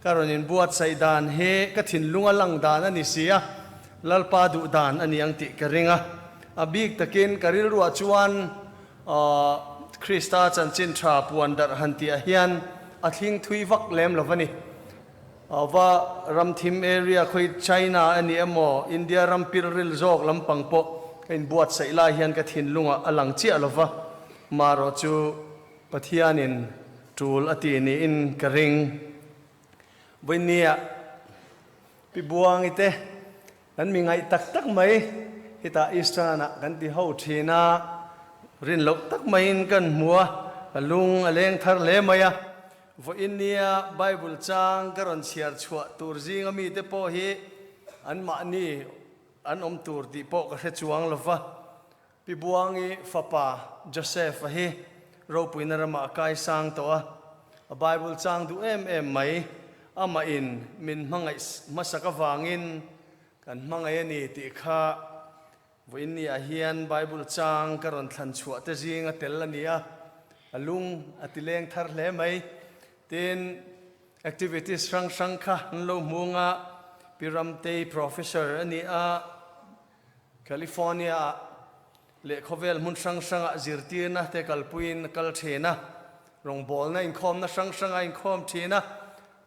Ka rawn inbuatsaih dan hi ka thinlung a lang dan a ni si a, Lalpa duh dan a ni ang tih ka ring a. A bik takin ka rilruah chuan Krista chanchin tha puan darh han tihah hian a thling thui vak lem lo va ni. Va ramthim area khawi China a ni emaw India ram pilril zawk lampang pawh ka inbuatsaih lai hian ka thinlungah a lang chiah lo va, marawh chu Pathianin tul a ti niin ka ring. Vawinia Pi Buangi te kan mi ngaih tak tak mai hitah Eastern-ah kan ti ho thin a, rin loh tak maiin kan hmu a, ka lung a leng thar hle mai a. Vawiin nia Bible chang ka rawn chhiar chhuah tur zinga mite pawh hi anmahni an awm tur tih pawh ka hre chuang lo va. Pi Buangi fapa Joseph-a hi ropuina ramah a kai sang tawh a, a Bible chang duh em em mai. Amah in min hmangaih hmasak avangin kan hmangaih a ni tih kha Vawiin ni ah hian Bible chang ka rawn thlan chhuah te zing a tel a ni a, a lung a ti leng thar hle mai. Tin, activities hrang hrang kha an lo hmung a, Pi Ramtei Professor a ni a, California ah leh khawvel hmun hrang hrang ah zirtirna te kalpuiin a kal thin a, rawngbawlna inkhawmna hrang hrang ah inkhawm thin a,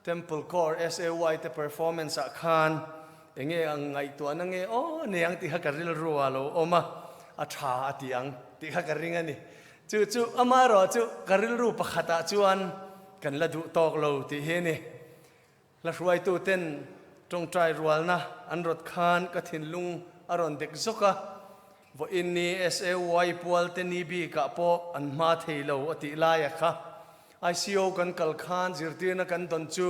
Temple Corps SAY te performance ah khan enge ang ngaihtuahna nge aw nei ang tih kha ka rilru ah lo awm a, a tha a ti ang tih kha ka ring a ni. Chu chu amaherawh chu ka rilru pakhat ah chuan kan la duh tawk lo tih hi a ni. Hla hruaitu ten tawngtai rualna an rawt khan ka thinlung a rawn dek zawk a, vawiin ni SAY pual te ni bik ah pawh an hma thei lo a tih lai a kha. ICO kan kal khan zirtirna kan dawn chu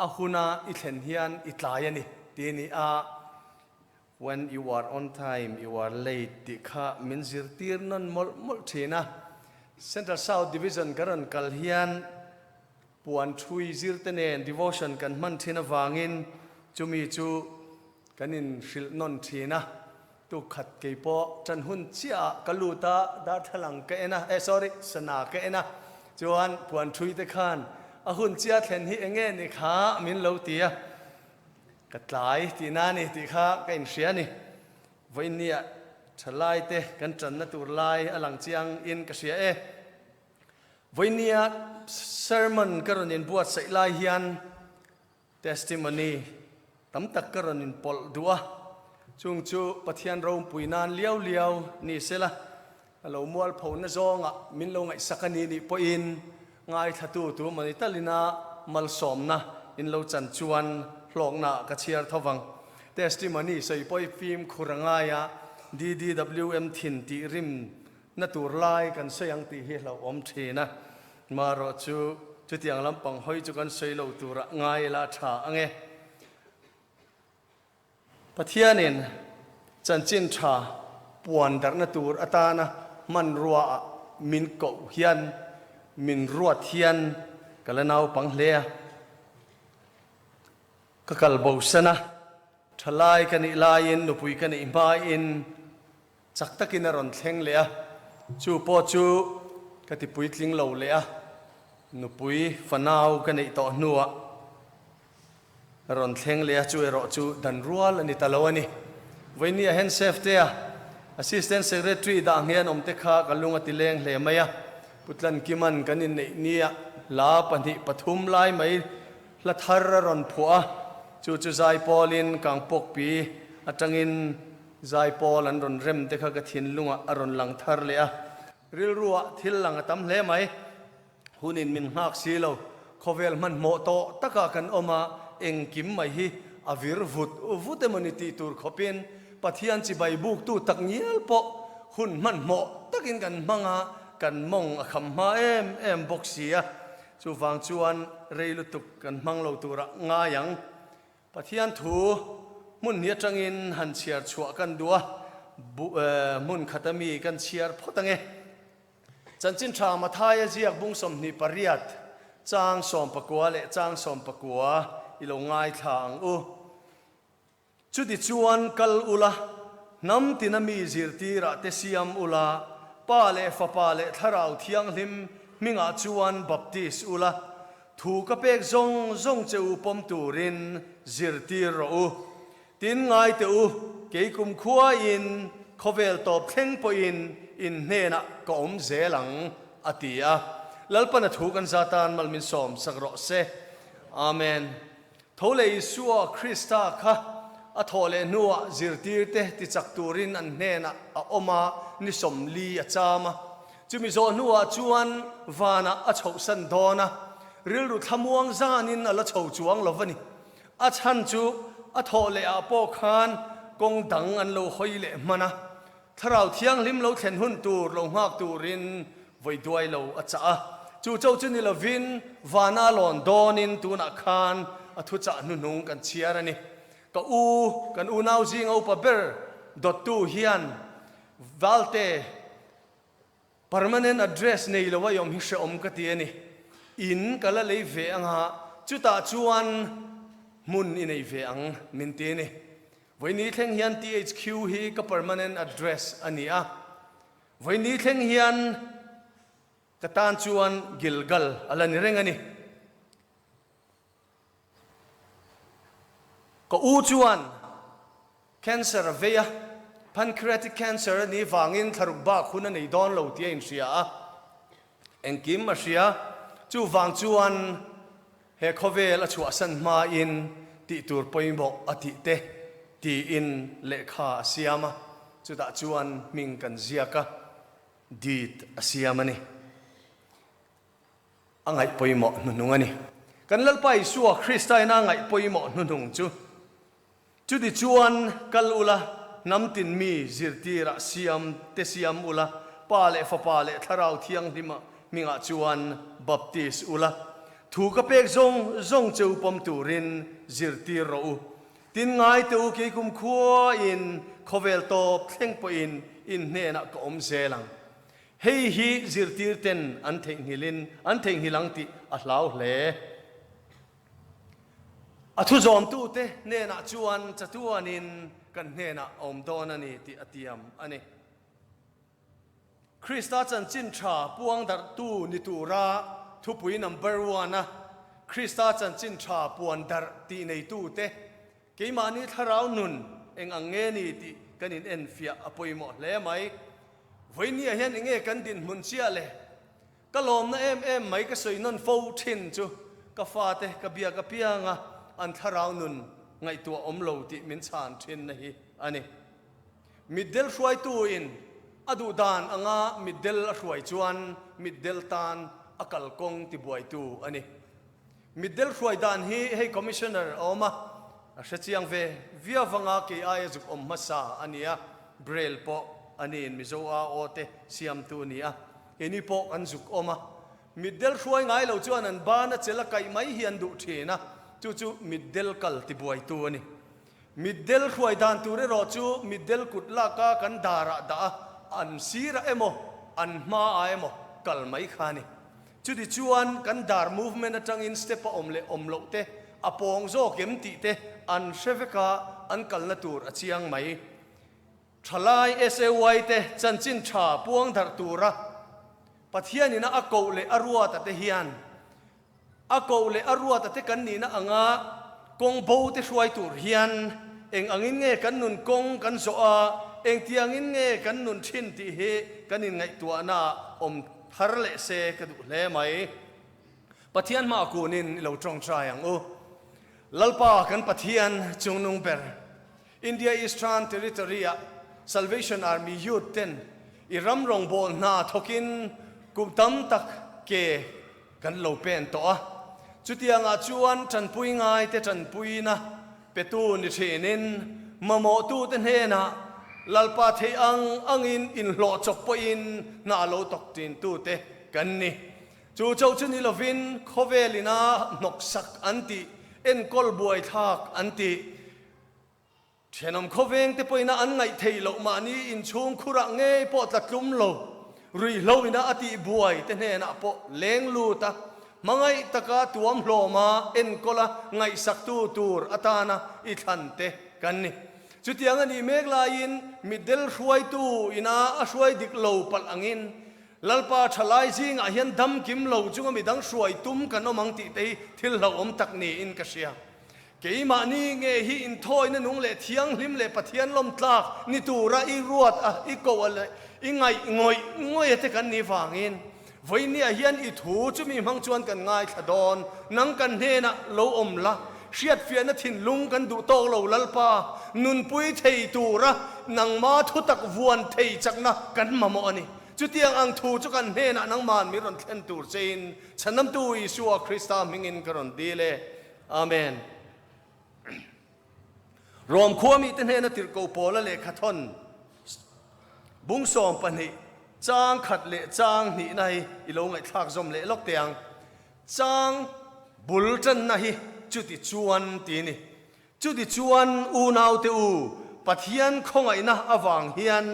a huna i thlen hian i tlai a ni ti a ni a, When you are on time, you are late tih kha min zirtir nawn mawlh mawlh thin a. Central South Division kan rawn kal hian puan thui zirte nen devotion kan hman thin avangin chumi chu kan inhrilh nawn thin a. Tuk khat kei pawh ṭan hun chiah ah ka lut a, darthlalang ka en a, eh sorry, sana ka en a, chuan puan ṭhui te khan a hun chiah thlen hi eng nge ni kha min lo ti a, ka tlai tihna a ni tih kha ka inhria a ni. Vawiinniah ṭhalai te kan ṭanna tur lai a lang chiang in ka hria e. Vawiinnia sermon ka rawn inbuatsaih lai hian Testimony tam tak ka rawn inpawlh duh a, chung chu Pathian rompui nan liau liau ni sela, a lo mualphona zawngah min lo ngaihsak a ni nih pawhin ngaithlatu tu mawni talina malsawmna in lo chan chuan hlawkna ka chhiar tho vang. Testimony sawi pawh i fimkhur a ngai a, DDWM thin tih rim na tur lai kan sawi ang tih hi hlauhawm thin a, marawh chu chutiang lampang hawi chu kan sawi lo turah ngai ila tha ang e. Pathianin chanchin tha puan darhna tur atana hmanrua ah min koh hian min ruat hian ka la naupang hle a, ka kal bosan a, thalai ka nih laiin nupui ka nih hmain Chak takin a rawn thleng leh a, chu pawh chu ka ti puitling lo leh a, nupui fanau ka neih tawh hnuah a rawn thleng leh a, chu erawh chu dan rual a ni ta lo a ni. Vawinia Hensef tea Assistant Secretary dah nghe an awm te kha ka lung a ti leng hle mai a. Pu Tlankiman kan inneih nia hla 2, 3 lai mai hla thar a rawn phuah a, chu chu Zaipawlin Kangpawkpi atangin Zaipawl an rawn rem te kha ka thinlungah a rawn lang thar leh a. Rilruah thil lang a tam hle mai. Hunin min nghak si lo. Khawvel hmanhmawh tawh takah kan awm a, engkim mai hi a vir vut vut emaw ni tih tur khawpin Pathian chibai buktu tak ngial pawh hun hmanhmawh takin kan hmang a, kan mawng a kham hma em em bawk si a. Chuvang chuan rei lutuk kan hmang lo turah ngai ang. Pathian thu hmun hi atangin han chhiar chhuah kan duh a, hmun khata mi kan chhiar phawt ange. Chanchin tha Mathaia ziak bung 28, chang 19 leh chang 19 i lo ngaithla ang u. Chuti chuan kal ula, hnam tina mi zirtirah te siam ula, Pa leh Fapa leh Thlarau Thianghlim hmingah chuan baptis ula, Thu ka pek zawng zawng che u pawm turin zirtir rawh u. Tin ngai teh u, kei kumkhuain khawvel tawp thleng pawhin in hnenah ka awm zel ang, a ti a. Lalpana thu kan za tan mal min sawm sak rawh se. Amen. Tho leh Isua Krista kha a thawh leh hnuah zirtirte tichak turin an hnenah a awm a, ni 40 a cham a. Chumi zawh hnuah chuan vanah a chhohsan dawn a, rilru thlamuang zanin a la chho chuang lo va ni. A chhan chu a thawh lehah pawh khan kawng dang an lo hawi leh hman a, Thlarau Thianghlim lo thlen hun tur lo nghak turin vawi duai lo a chah a. Chu cho chu ni lovin vana lawn dawnin tunah khan a thuchah hnuhnung kan chhiar a ni. Ka u, kan unau zinga upa ber dawttu hian Valte, Permanent address nei lo a i awm hi hrehawm ka ti a ni. In ka la lei ve anga chutah chuan hmun i nei ve ang min ti a ni. Vawiini thleng hian THQ hi ka permanent address a ni a. Vawiini thleng hian ka tan chuan Gilgal a la ni reng a ni. Ka u chuan cancer a vei a, pancreatic cancer a nih vangin thlaruk bak hun a nei dawn lo tih a inhria a, engkim a hria. Chuvang chuan he khawvel a chhuahsan hmain tih tur pawimawh a tih te tiin lehkha a siam a, chutah chuan hming kan ziak a, deed a siam a ni. A ngaih pawimawh hnuhnung a ni. Kan Lalpa Isua Krista ina ngaih pawimawh hnuhnung chu, Chuti chuan kal ula, hnam tin mi zirtirah siam te siam ula, Pa leh Fapa leh Thlarau Thianghlima hmingah chuan baptis ula, thu ka pek zawng zawng che u pawm turin zirtir rawh u. Tin ngai teh u, kei kumkhuain khawvel tawp thleng pawhin in hnenah ka awm zel ang. Hei hi zirtir ten an theihnghilhin an theihnghilh ang tih a hlau hle. A thuzawmtute hnenah chuan chatuanin kan hnenah a awm dawn a ni tih a tiam a ni. Krista chanchin tha puang darhtu ni tura thupui number one a Krista chanchin tha puan darh tih neitute Keimahni thlarau nun eng ang nge ni tih kan in enfiah a pawimawh hle mai. Vawinia hian enge kan dinhmun chiah le? Ka lawmna em em mai ka sawi nawn fo thin chu ka fate ka biak apianga an thlarau nun ngaihtuah awm lo tih min chhan thinna hi a ni. Mitdel hruaitu in a duh dan anga mitdel a hruai chuan mitdel tan a kalkawng tibuaitu a ni. Mitdel hruai dan hi hei Commissioner a awm a, a hre chiang ve viau vanga kei aia zuk awm hmasa a ni a, Braille pawh a niin Mizo AO te siamtu a ni a, keini pawh kan zuk awm a. Mitdel hruai ngai lo chuan an ban a chel a kaih mai hi an duh thin a, chu chu mitdel kal tibuaitu a ni. Mitdel hruai dan tur erawh chu mitdel kut laka kan darah dah a, an sirah emaw an hmaah emaw kal mai kha a ni. Chuti chuan kan dar movement atangin step a awm leh awm loh te, a pawng zawk em tih te an hre vek a, an kalna tur a chiang mai. Thalai SAY te chanchin tha puang darh tura Pathianina a koh leh a ruata te hian a koh leh a ruata te kan nihna anga kawng bo te hruai tur hian eng angin nge kan nun kawng kan zawh a, engtiangin nge kan nun thin tih hi kan inngaihtuahna ah awm thar leh se ka duh hle mai. Pathian hma kunin i lo tawngtai ang u. Lalpa kan Pathian chungnung ber, India Eastern Territory ah Salvation Army Youth ten i ram rawngbâwl hna thawkin kum tam tak ke kan lo pen tawh a. Chutiangah chuan ṭanpui ngaite ṭanpuina petu ni ṭhinin mamawhtute hnenah Lalpa theih ang angin inhlawh chawp pawhin hna lo tawk ṭintute kan ni. Chu chauh chu ni lovin khawvel ina hnawksak an tih, enkawl buaithlak an tih, Thenawm khawveng te pawhin a an ngaih theih loh mahni inchhung khurah ngei pawh tla tlum lo, ruihhlo ina a tih buai te hnenah pawh leng lut a, hmangaih taka tuam hlawma enkawl a ngaihsaktu tur atana i thlan te kan ni. Chutiang a nih mek laiin mitdel hruaitu ina a hruai dik lo palh angin Lalpa thalai zingah hian dam kim lo chunga midang hruai tum kan awm ang tih te hi thil hlauhawm tak niin ka hria. Keimahni nge hi inthawina nung leh thianghlim leh Pathian lawmtlak ni tura i ruat a, i koh a leh i ngaih ngawih ngawih a te kan nih vangin vawinia hian i thu chumi hmang chuan kan ngaithla dawn. Nang kan hnenah lo awm la, hriatfiahna thinlung kan duh tawk lo Lalpa, nunpui thei tura nangma thutak vuan thei chakna kan mamawh a ni. Chutiang ang thu chu kan hnenah nangman min rawn thlen tur chein Chhanamtu Isua Krista hmingin ka rawn dil e. Amen. Rom khua mite hnena tirhkoh Paula lehkha thawn bung 12 chang khat leh chang hnihna hi i lo ngaihthlak zawm leh lawk teh ang. Chang bul tanna hi chuti chuan ti ni. Chuti chuan unaute u, Pathian khawngaihna avang hian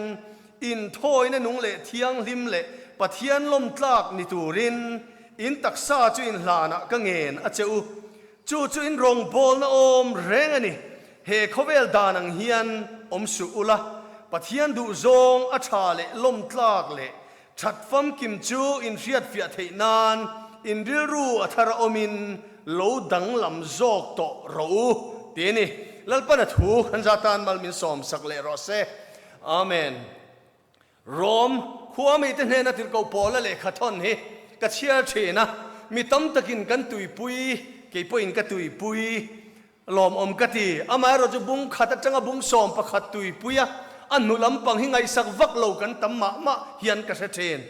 inthawina nung leh thianghlim leh Pathian lawmtlak ni turin in taksa chu inhlanah ka ngen a che u. Chu chu in rawngbawlna awm reng a ni. He khawvel dan ang hian awm suh ula, Pathian duhzawng a tha leh lawmtlak leh that famkim chu in hriatfiah theih nan in rilru a thar a awmin lo danglam zawk tawh rawh u, ti a ni. Lalpana thu kan za tan mal min sawmsak leh rawh se. Amen. Rom khua mite hnena tirhkoh Paula lehkha thawn hi ka chhiar thin a, mi tam takin kan tuipui, kei pawhin ka tuipui, lawmawm ka ti. Amaherawhchu bung khat atanga bung 11 tuipui a, a hnu lampang hi ngaihsak vak lo kan tam mah mah hian ka hre thin.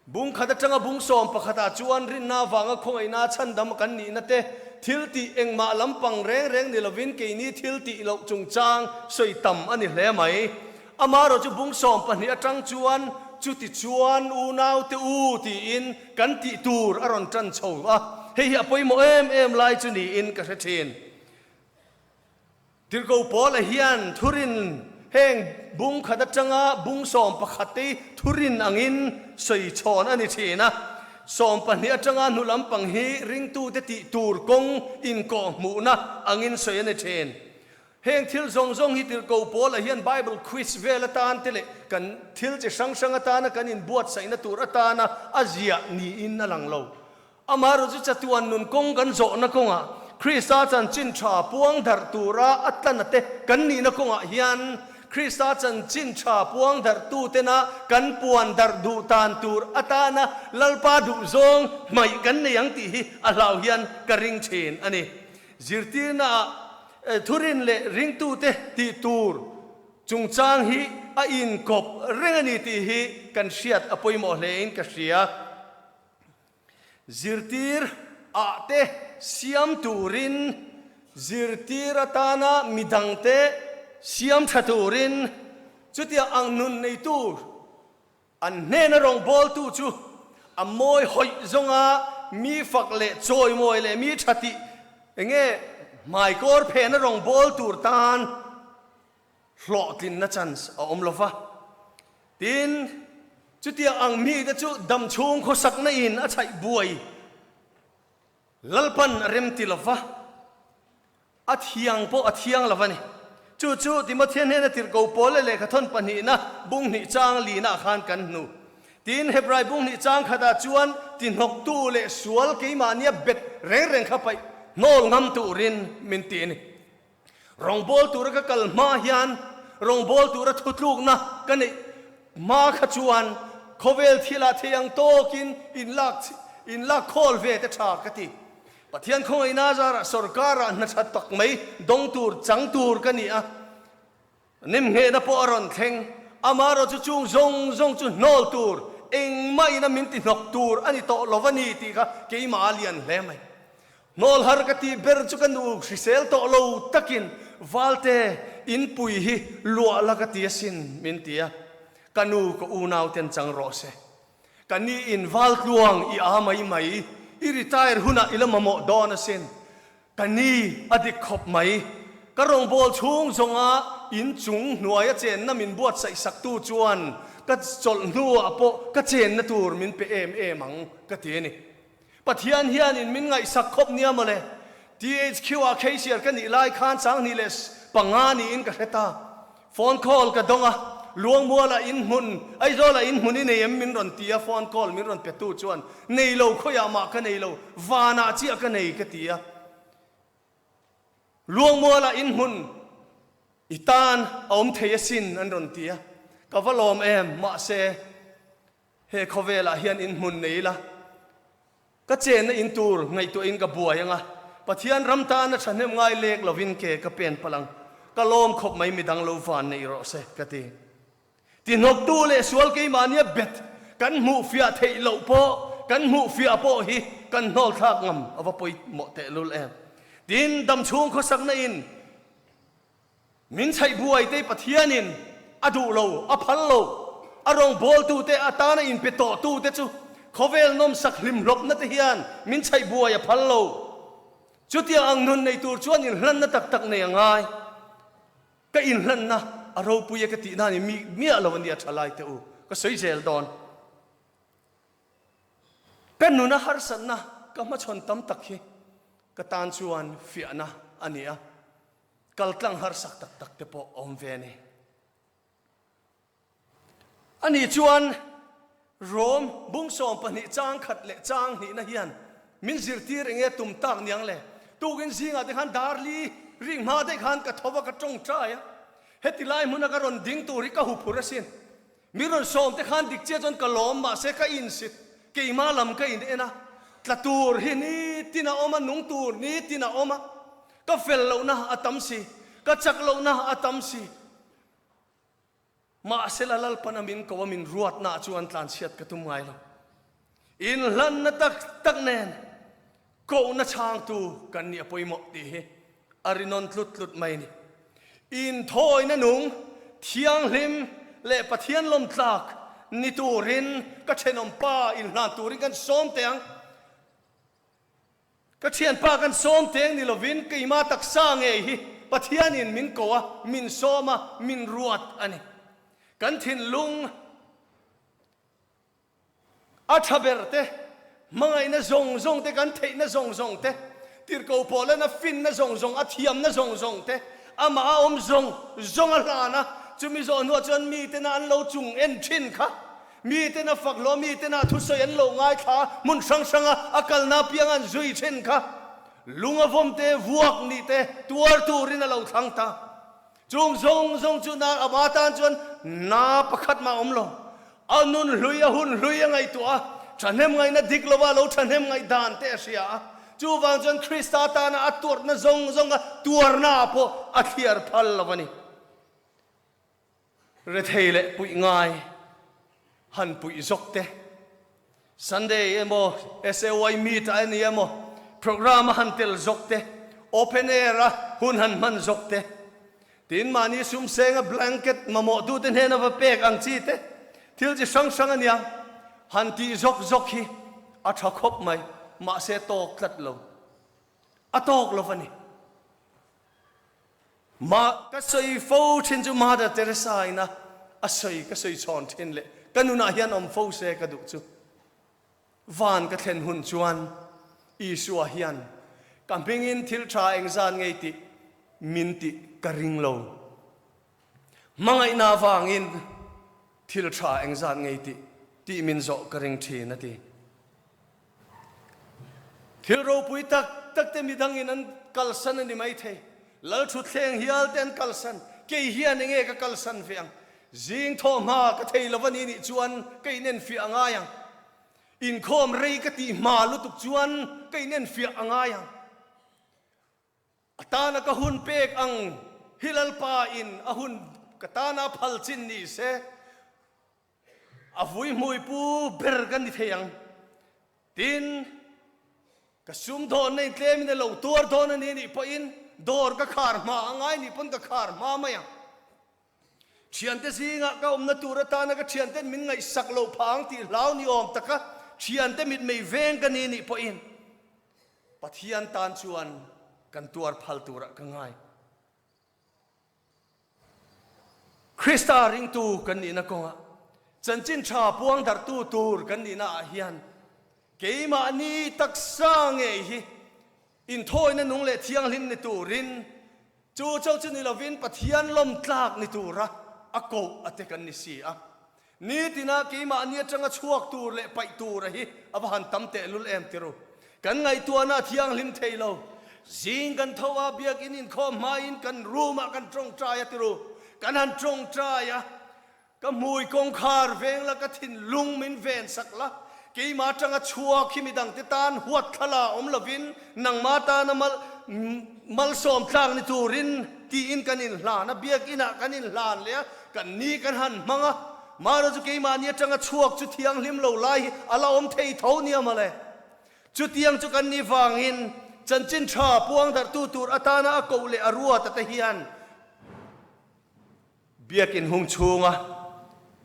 Bung khat atanga bung 11 ah chuan rinna avanga khawngaihna chhandam kan nihna te, thil tih engmah lampang reng reng ni lovin keini thil tih loh chungchang sawi tam a ni hle mai. Amaherawhchu bung 12 atang chuan chuti chuan unaute u tiin kan tih tur a rawn tan chho a, hei hi a pawimawh em em lai chu niin ka hre thin. Tirhkoh Paula hian thurin heng bung khat atanga bung 11 te hi thurin angin sawi chhawn a ni thin a, 12 atanga hnu lampang hi ringtute tih tur kawng inkawhhmuhna angin sawi a ni thin. Heng thil zawng zawng hi tirhkoh Paula hian Bible quiz vel atan te leh kan thil chi hrang hrang atana kan inbuatsaihna tur atana a ziah niin a lang lo. Amaherawhchu chatuan nun kawng kan zawhna kawngah Krista chanchin tha puang darh tura a tlana te kan nihna kawngah hian Krista chanchin tha puang darhtu tena kan puan darh duh tan tur atana Lalpa duhzawng hmaih kan nei ang tih hi a hlau hian ka ring thin a ni. Zirtirnaah thurin leh ringtute tih tur chungchang hi a inkawp reng a ni tih hi kan hriat a pawimawh hlein ka hria. Zirtir ah te siam turin, zirtir atana midangte siam tha turin chutiang ang nun neitu an hnena rawngbawltu chu a mawi hawih zawnga mi fak leh chawimawi leh mi tha tih enge hmaikawr phena rawngbâwl tur tan hlawhtlinna chance a awm lo va. Tin, chutiang ang mite chu damchhung khawsakna in a chhaih buai Lalpan a rem ti lo va, a thiang pawh a thiang lo a ni. Chu chu Timothea hnena tirhkoh Paul leh lehkha thawn pahnihna bung hnih chang lina khan kan hnu. Tin, Hebrai bung hnih chang khatah chuan tihnawktu leh sual keimahnia bet reng reng kha paih hnawl ngam turin min ti a ni. Rawngbawl tura ka kal hma hian rawngbawl tura thutlukna ka neih hma kha chuan khawvel thilah thei ang tawkin inlak inlak khawl ve te tha ka ti. Pathian khawngaihna zarah sorkarah hna tha tak mai dawng tur chang tur ka ni a, nimnghehna pawh a rawn thleng. Amaherawhchu chung zawng zawng chu hnawl tur engmah ina min ti hnawk tur a ni tawh lo a ni tih kha keimah a lian hle mai. Hnawl har ka tih ber chu ka nu hrisel tawh lo takin Valte inpui hi luah la ka ti asin min ti a, ka nu ka unau ten chang rawh se. Ka ni in Valtluang i a mai mai, i retire hunah i la mamawh dawn asin. Ka ni a dik khawp mai. Ka rawngbâwl chhung zawnga inchung hnuaia chenna min buatsaih saktu chuan ka chawlh hnuah pawh ka chenna tur min pe em em ang ka ti a ni. Pathian hianin min ngaihsak khawp nia mawle. THQ ah cashier ka nih lai khan 25 niin ka hre ta. Phone call ka dawng a, Luangmualah in hmun, Aizawlah in hmun i nei em min rawn ti a, phone call min rawn petu chuan nei lo khawiah mah ka nei lo, vanah chiah ka nei ka ti a. Luangmualah in hmun i tan a awm thei asin an rawn ti a, ka va lawm em, mahse He khawvelah hian in hmun nei ila, ka chenna in tur ngaihtuahin ka buai ang a, Pathian ram tana thahnem ngai lek lovin ke ka pen palh ang, ka lawm khawp mai midang lo van nei rawh se, ka ti. Tihnawktu leh sual keimahnia bet kan hmuh fiah theih loh pawh, kan hmuh fiah pawh hi kan hnawl thlak ngam a va pawimawh tehlul em. Tin, damchhung khawsakna in Min chhaih buai te Pathianin a duh lo, a phal lo. A rawngbawltute atana inpe tawhtute chu khawvel nawmsak hlimhlawpna te hian min chhaih buai a phal lo. Chutiang ang nun nei tur chuan inhlanna tak tak nei a ngai. Ka inhlanna a ropui e ka tih nan i mi miah lo a nia thalai te u, ka sawi zel dawn. Ka nuna harsatna ka hmachhawn tam tak hi ka tan chuan fiahna a ni a. Kaltlang harsak tak tak te pawh a awm ve a ni. Ani chuan Rom bung 12 chang khat leh chang hnihna hian min zirtir eng nge tum tak niang le? Tukin zingah te khan darli ring hma daih khan ka tho va ka tawngtai a, heti lai hmuna ka rawn ding tur hi ka huphur asin. Mi rawn sawm te khan dik chiah chuan ka lawm mahse ka insit, keimah lam ka in en a, tla tur hi nitin a awm a, nung tur nitin a awm a, ka fel lohna a tam si, ka chak lohna a tam si. Mahse la Lalpana min ko a min ruatna ah chuan tlanchhiat ka tum ngai lo. Inhlanna tak tak nen kohna chhangtu kan nih a pawimawh tih hi a rinawn tlut tlut mai a ni. Inthawina nung, thianghlim leh Pathian lawmtlak ni turin ka thenawmpa inhlan turin kan sawm teh ang. Ka thianpa kan sawm teng ni lovin keima taksa ngei hi Pathianin min ko a, min sawm a, min ruat a ni. Kan thinlung A tha ber te, hmangaihna zawng zawng te, kan theihna zawng zawng te, tirhkoh pawhlana finna zawng zawng, a thiamna zawng zawng te, amah a awm zawng zawng a hlan a, chumi zawh hnuah chuan mitena an lo chung en thin kha, mitena fak hlawh, mitena thusawi an lo ngaithla, hmun hrang hranga a kalna apiang an zui thin kha, lung a vawm te, vuak nih te, tuar turin a lo thlang ta. Chung zawng zawng chu na ama tan chuan na pakhat mah a awm lo. A nun hlui, a hun hlui a ngaihtuah a, thahnem ngaihna dik lova lo thahnem ngaih dan te a hria a. Chuvang chuan Krista tana a tuarna zawng zawnga tuarna ah pawh a thliar phal lo a ni. Rethei leh puih ngai han puih zawk te, Sunday emaw SAY meet a ni emaw program a han tel zawk te, open air a hun han hman zawk te, tin mahni sum senga blanket mamawh tute hnena va pek ang chi te, thil chi hrang hrang a nia, han tih zawk zawk hi a tha khawp mai, mahse tawk tlat lo, a tawk lo va ni. Ma ka sawi fo thin chu Mother Teresa ina a sawi ka sawi chhawn thin leh ka nunah hian awm fo se ka duh chu. Van ka thlen hun chuan Isua hian ka hmingin thil tha engzat ngei tih min tih ka ring lo. Hmangaihna avangin thil tha engzat ngei tih tih min zawh ka ring thin a ti. Thil ropui tak tak te midangin an kalsan a ni maithei. Lal thutthleng hial te an kalsan, kei hian enge ka kalsan ve ang? Zing thawh hma ka thei lo a ni nih chuan ka inenfiah a ngai ang. Inkhawm rei ka tih hma lutuk chuan ka inenfiah a ngai ang. A tana ka hun pek ang hi Lalpa in a hun ka tana phal chin ni se, a vui hmui pu ber ka ni thei ang. Tin, ka sum dawnna in tlemin a lo tuar dawn a ni nih pawhin dawr ka khar hma a ngai nih pawn ka khar hma mai ang. Thiante zingah ka awmna tur atana ka thianten min ngaihsak loh phah ang tih hlau ni awm taka thiante mitmei veng ka ni nih pawhin Pathian tan chuan kan tuar phal turah ka ngai. Krista ringtu kan nihna kawngah chanchin tha puang darhtu tur kan nihna ah hian keimahni taksa ngei hi inthawina nung leh thianghlim ni turin chu chauh chu ni lovin Pathian lawmtlak ni tura a koh a te kan ni si a. Nitina keimahni atanga chhuak tur leh paih tura hi a va han tam tehlul em ti ru. Kan ngaihtuahna a thianghlim thei lo. Zing kan tho a, biakinn inkhawm hmain kan room ah kan tawngtai a ti ru. Kan han tawngtai a, ka hmui kawngkhar veng la, ka thinlung min ven sak la, keimah atanga chhuak hi midangte tan huat thla la awm lovin nangmah tana mal malsawm tlak ni turin tiin kan inhlan a, biakinn ah kan inhlan leh a, Kan ni kan han hmang a, mahna chu keimahni atanga chhuak chu thianghlim lo lai hi a la awm thei tho nia mawle. Chutiang chu kan ni vangin chanchin tha puang darhtu tur atana a koh leh a ruat ate hian biakin hung chhunga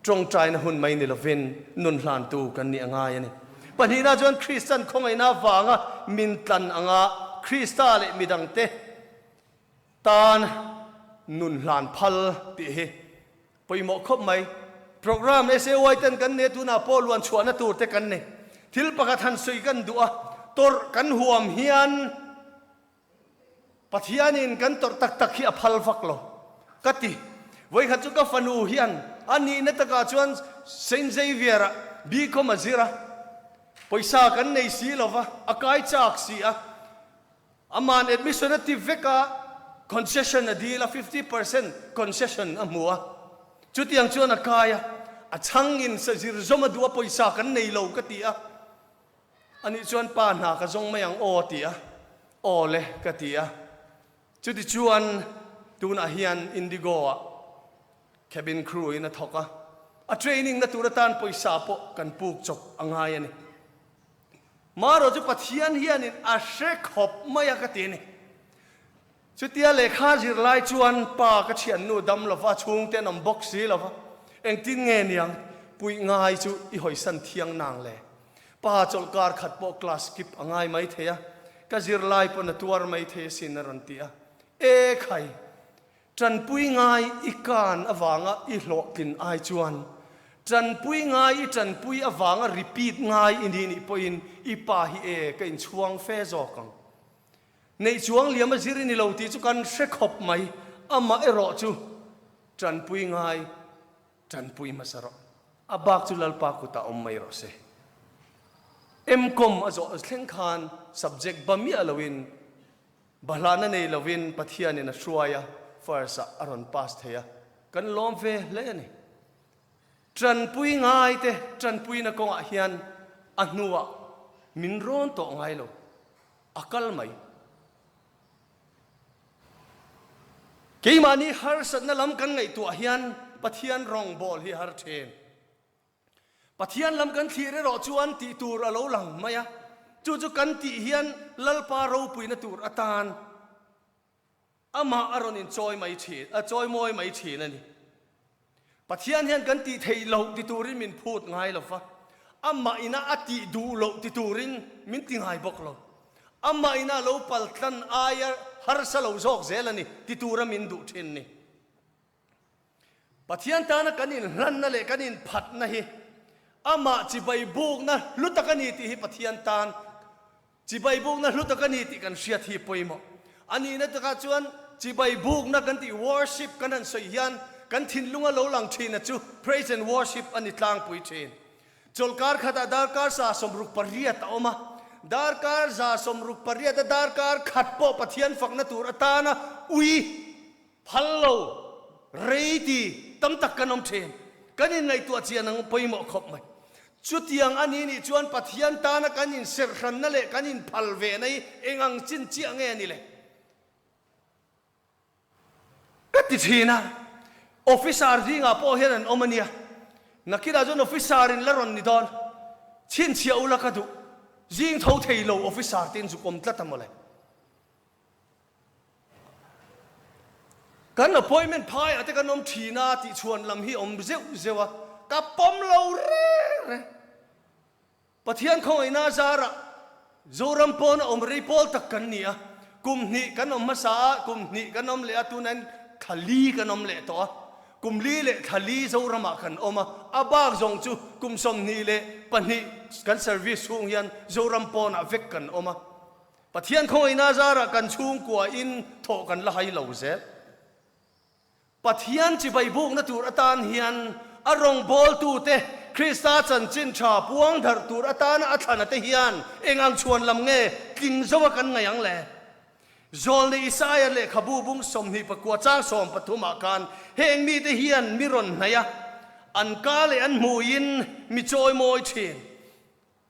tawngtaina hun mai ni lovin nun hlantu kan nih a ngai a ni. Pahnihna chuan Kristan khawngaihna avanga min tlan anga Krista leh midangte Tan nun hlan phal tih hi pawimawh khawp mai. Program SAY ten kan nei a, tunah pawh luan chhuahna tur te kan nei. Thil pakhat han sawi kan duh a, tawrh kan huam hian Pathianin kan tawrh tak tak hi a phal vak lo ka ti. Vawikhat chu ka fanu hian a nihna takah chuan Saint Xavier-ah BCom a zir a, pawisa kan nei si lova, a kai chak si a, Aman admission a ti vek a, concession a dil a, 50% concession a hmu a. Chutiang chuan a kai a, a chhangin sazir zawm a duh a, pawisa kan nei lo ka ti a. Anih chuan pa hna ka zawng mai ang aw a ti a, aw le ka ti a. Chutichuan tunah hian Indigo ah cabin crew in a thawk a, a training na tur atan pawisa pawh kan puk chawp a ngai a ni. Marawh chu Pathian hianin a hre khawp mai a ka ti a ni. Chutia lehkha zir lai chuan pa ka thiannu dam lova, chhungte an awm bawk si lova, engtin nge niang puih ngai chu i hawisan thiang nang le. Pa chawlhkar khat pawh class skip a ngai mai thei a, ka zir lai pawn a tuar mai thei asin a rawn ti a. E khai! Tanpui ngai i kan avanga i hlawhtlin ai chuan tanpui ngai i tanpui avanga repeat ngai i ni nih pawhin i pa hi e ka inchhuang fe zawk ang. Neih chuang liam a zir i ni lo tih chu kan hre khawp mai, amah erawh chu tanpui ngai tanpui hmasa rawh. A bak chu Lalpa kutah awm mai rawh se. M-Com a zawh thleng khan subject ba miah loin Bahlahna nei lovin Pathianin a hruai a, first ah a rawn pass thei a, kan lawm ve hle a ni. Tanpui ngaite tanpuina kawngah hian a hnuah min rawn tawh ngai lo, a kal mai. Keimahni harsatna lam kan ngaihtuah hian Pathian rawngbâwl hi har ṭhin. Pathian lam kan thlir erawh chuan tih tur a lo lang mai a, chu chu kan tih hian Lalpa ropuina tur atan amah a rawn inchawi mai thin, a chawimawi mai thin a ni. Pathian hian kan tih theih loh ti turin min phut ngai lo va, amah ina a tih duh loh ti turin min ti ngai bawk lo. Amah ina lo paltlan aia harsa lo zawk zel a ni ti tura min duh thin ni. Pathian tana kan inhlanna leh kan inphatna hi amah chibai bukna hlu tak a ni tih hi Pathian tan chibai bukna hlu tak a ni tih kan hriat hi pawimawh. A nihna takah chuan chibai bukna kan tih worship kan han sawi hian kan thinlunga lo lang thin a chu praise and worship a ni tlangpui thin. Chawlhkar khatah darkar sa 68 a awm a. Darkar 168 a darkar khat pawh Pathian fakna tur atana ui phal lo rei ti tam tak kan awm thin. Kan inngaihtuah chian ang pawimawh khawp mai. Chutiang a ni nih chuan Pathian tana kan inserhranna leh kan inphal ve na hi eng ang chin chiah nge a ni le? Ka ti thin a, officer zingah pawh hian an awm a nia. Nakinah chuan officer in la rawn ni dawn. Chhinchhiah ula ka duh. Zing tho thei lo officer te in zuk awm tlat a mawle. Kan appointment phaiah te kan awm thin a tih chhuan lam hi awm zeuh zeuh a, ka pawm lo reng reng. Pathian khawngaihna zarah Zoram pawna awm rei pawl tak kan ni a, kum hnih kan awm hmasa a, kum hnih kan awm leh a, tunain thla li kan awm leh tawh a, kum li leh thla li Zoramah kan awm a, a bak zawng chu kum 22 kan service chhung hian Zoram pawnah vek kan awm a, Pathian khawngaihna zarah kan chhungkua in thawh kan la hai lo zel. Pathian chibai bukna tur atan hian a rawngbawltute Krista chanchin tha puang darh tur atana a thlana te hian eng ang chhuan lam nge tling zo a kan ngaih ang le? Zawlni Isaia lehkhabu bung 29 chang 13 ah khan heng mite hian mi rawn hnaih a, an ka leh an hmuiin mi chawimawi thin.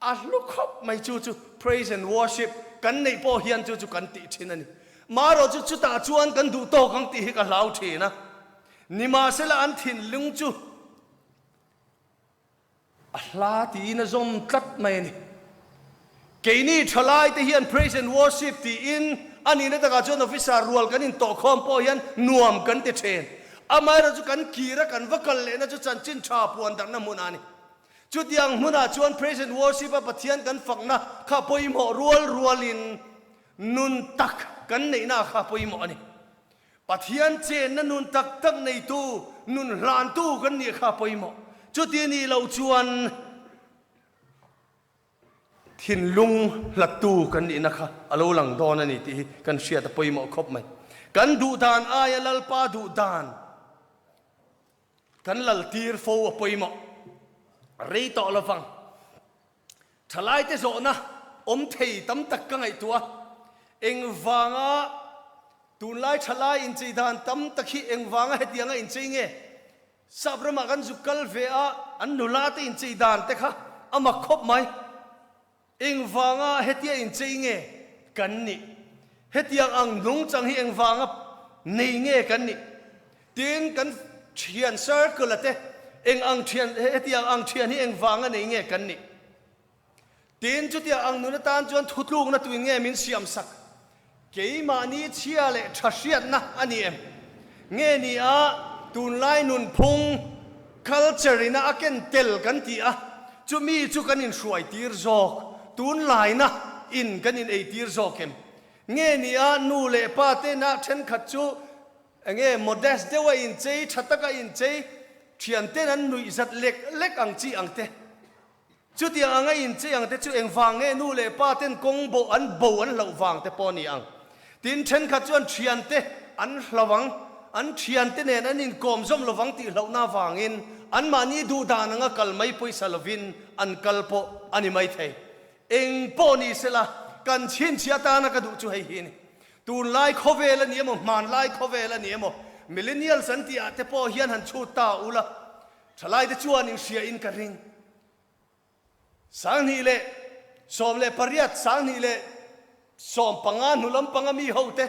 A hlu khawp mai chu chu praise and worship kan neih pawh hian chu chu kan tih thin a ni. Marawh chu chutah chuan kan duh tawk ang tih hi ka hlau thin a. Nimahsela an thinlung chu a hla tiin a zawm tlat mai a ni. Keini thalai te hian praise and worship tiin a nihna takah chuan officer rual kan intawhkhawm pawh hian nuam kan ti thin. Amaherawhchu chu kan kir a kan va kal lehna chu chanchin tha puan darhna hmunah a ni. Chutiang hmunah chuan praise and worship a Pathian kan fakna kha pawimawh rual rualin nun tak kan neihna kha pawimawh a ni. Pathian chenna nun tak tak neitu, nun hlantu kan nih kha pawimawh. Chuti nih loh chuan thinlung hlattu kan nihna kha a lo lang dawn a ni tih hi kan hriat a pawimawh khawp mai. Kan duh dan aia Lalpa duh dan. Kan lal tir fo a pawimawh rei tawh lovang. Thalaite zawhna awm thei tam tak ka ngaihtuah a, engvanga tunlai thalai inchei dan tam tak hi engvanga hetianga inchei nge? Sap ramah kan zuk kal ve a, an nula te inchei dan te kha a mak khawp mai. Engvanga hetia inchei nge kan nih? Hetiang ang nungchang hi engvanga nei nge kan nih? Tin, kan thian circle-a te eng ang thian, hetiang ang thian hi engvanga nei nge kan nih? Tin, chutiang ang nun atan chuan thutlukna tuin nge min siamsak? Keimahni chhia leh tha hriatna a ni em? Nge ni a, tunlai nunphung, culture, ina a ken tel kan ti a, chumi chu kan inhruai tir zawk, tunlaina in kan in ei tir zawk em? Nge ni a, nu leh pa tena thenkhat chu enge modest deuha inchei, tha taka inchei, thianten an nuihzat lek lek ang chi ang te? Chutiang anga inchei ang te chu engvang nge nu leh pa ten kawng bo an bo an hlauh vang te pawh a ni ang. Tin, thenkhat chuan thiante an hlau ang, an thiante nen an inkawm zawm lovang tih hlauhna avangin anmahni duh dan anga kal mai pawisa lovin an kal pawh a ni maithei. Eng pawh ni sela, kan chhinchhiah atana ka duh chu hei hi a ni. Tunlai khawvel a ni emaw, hmanlai khawvel a ni emaw, millennials an tih ah te pawh hian han chhut ta ula, Thalaite chuan inhria in ka ring. 2018, 2015 hnu lampanga mi ho te,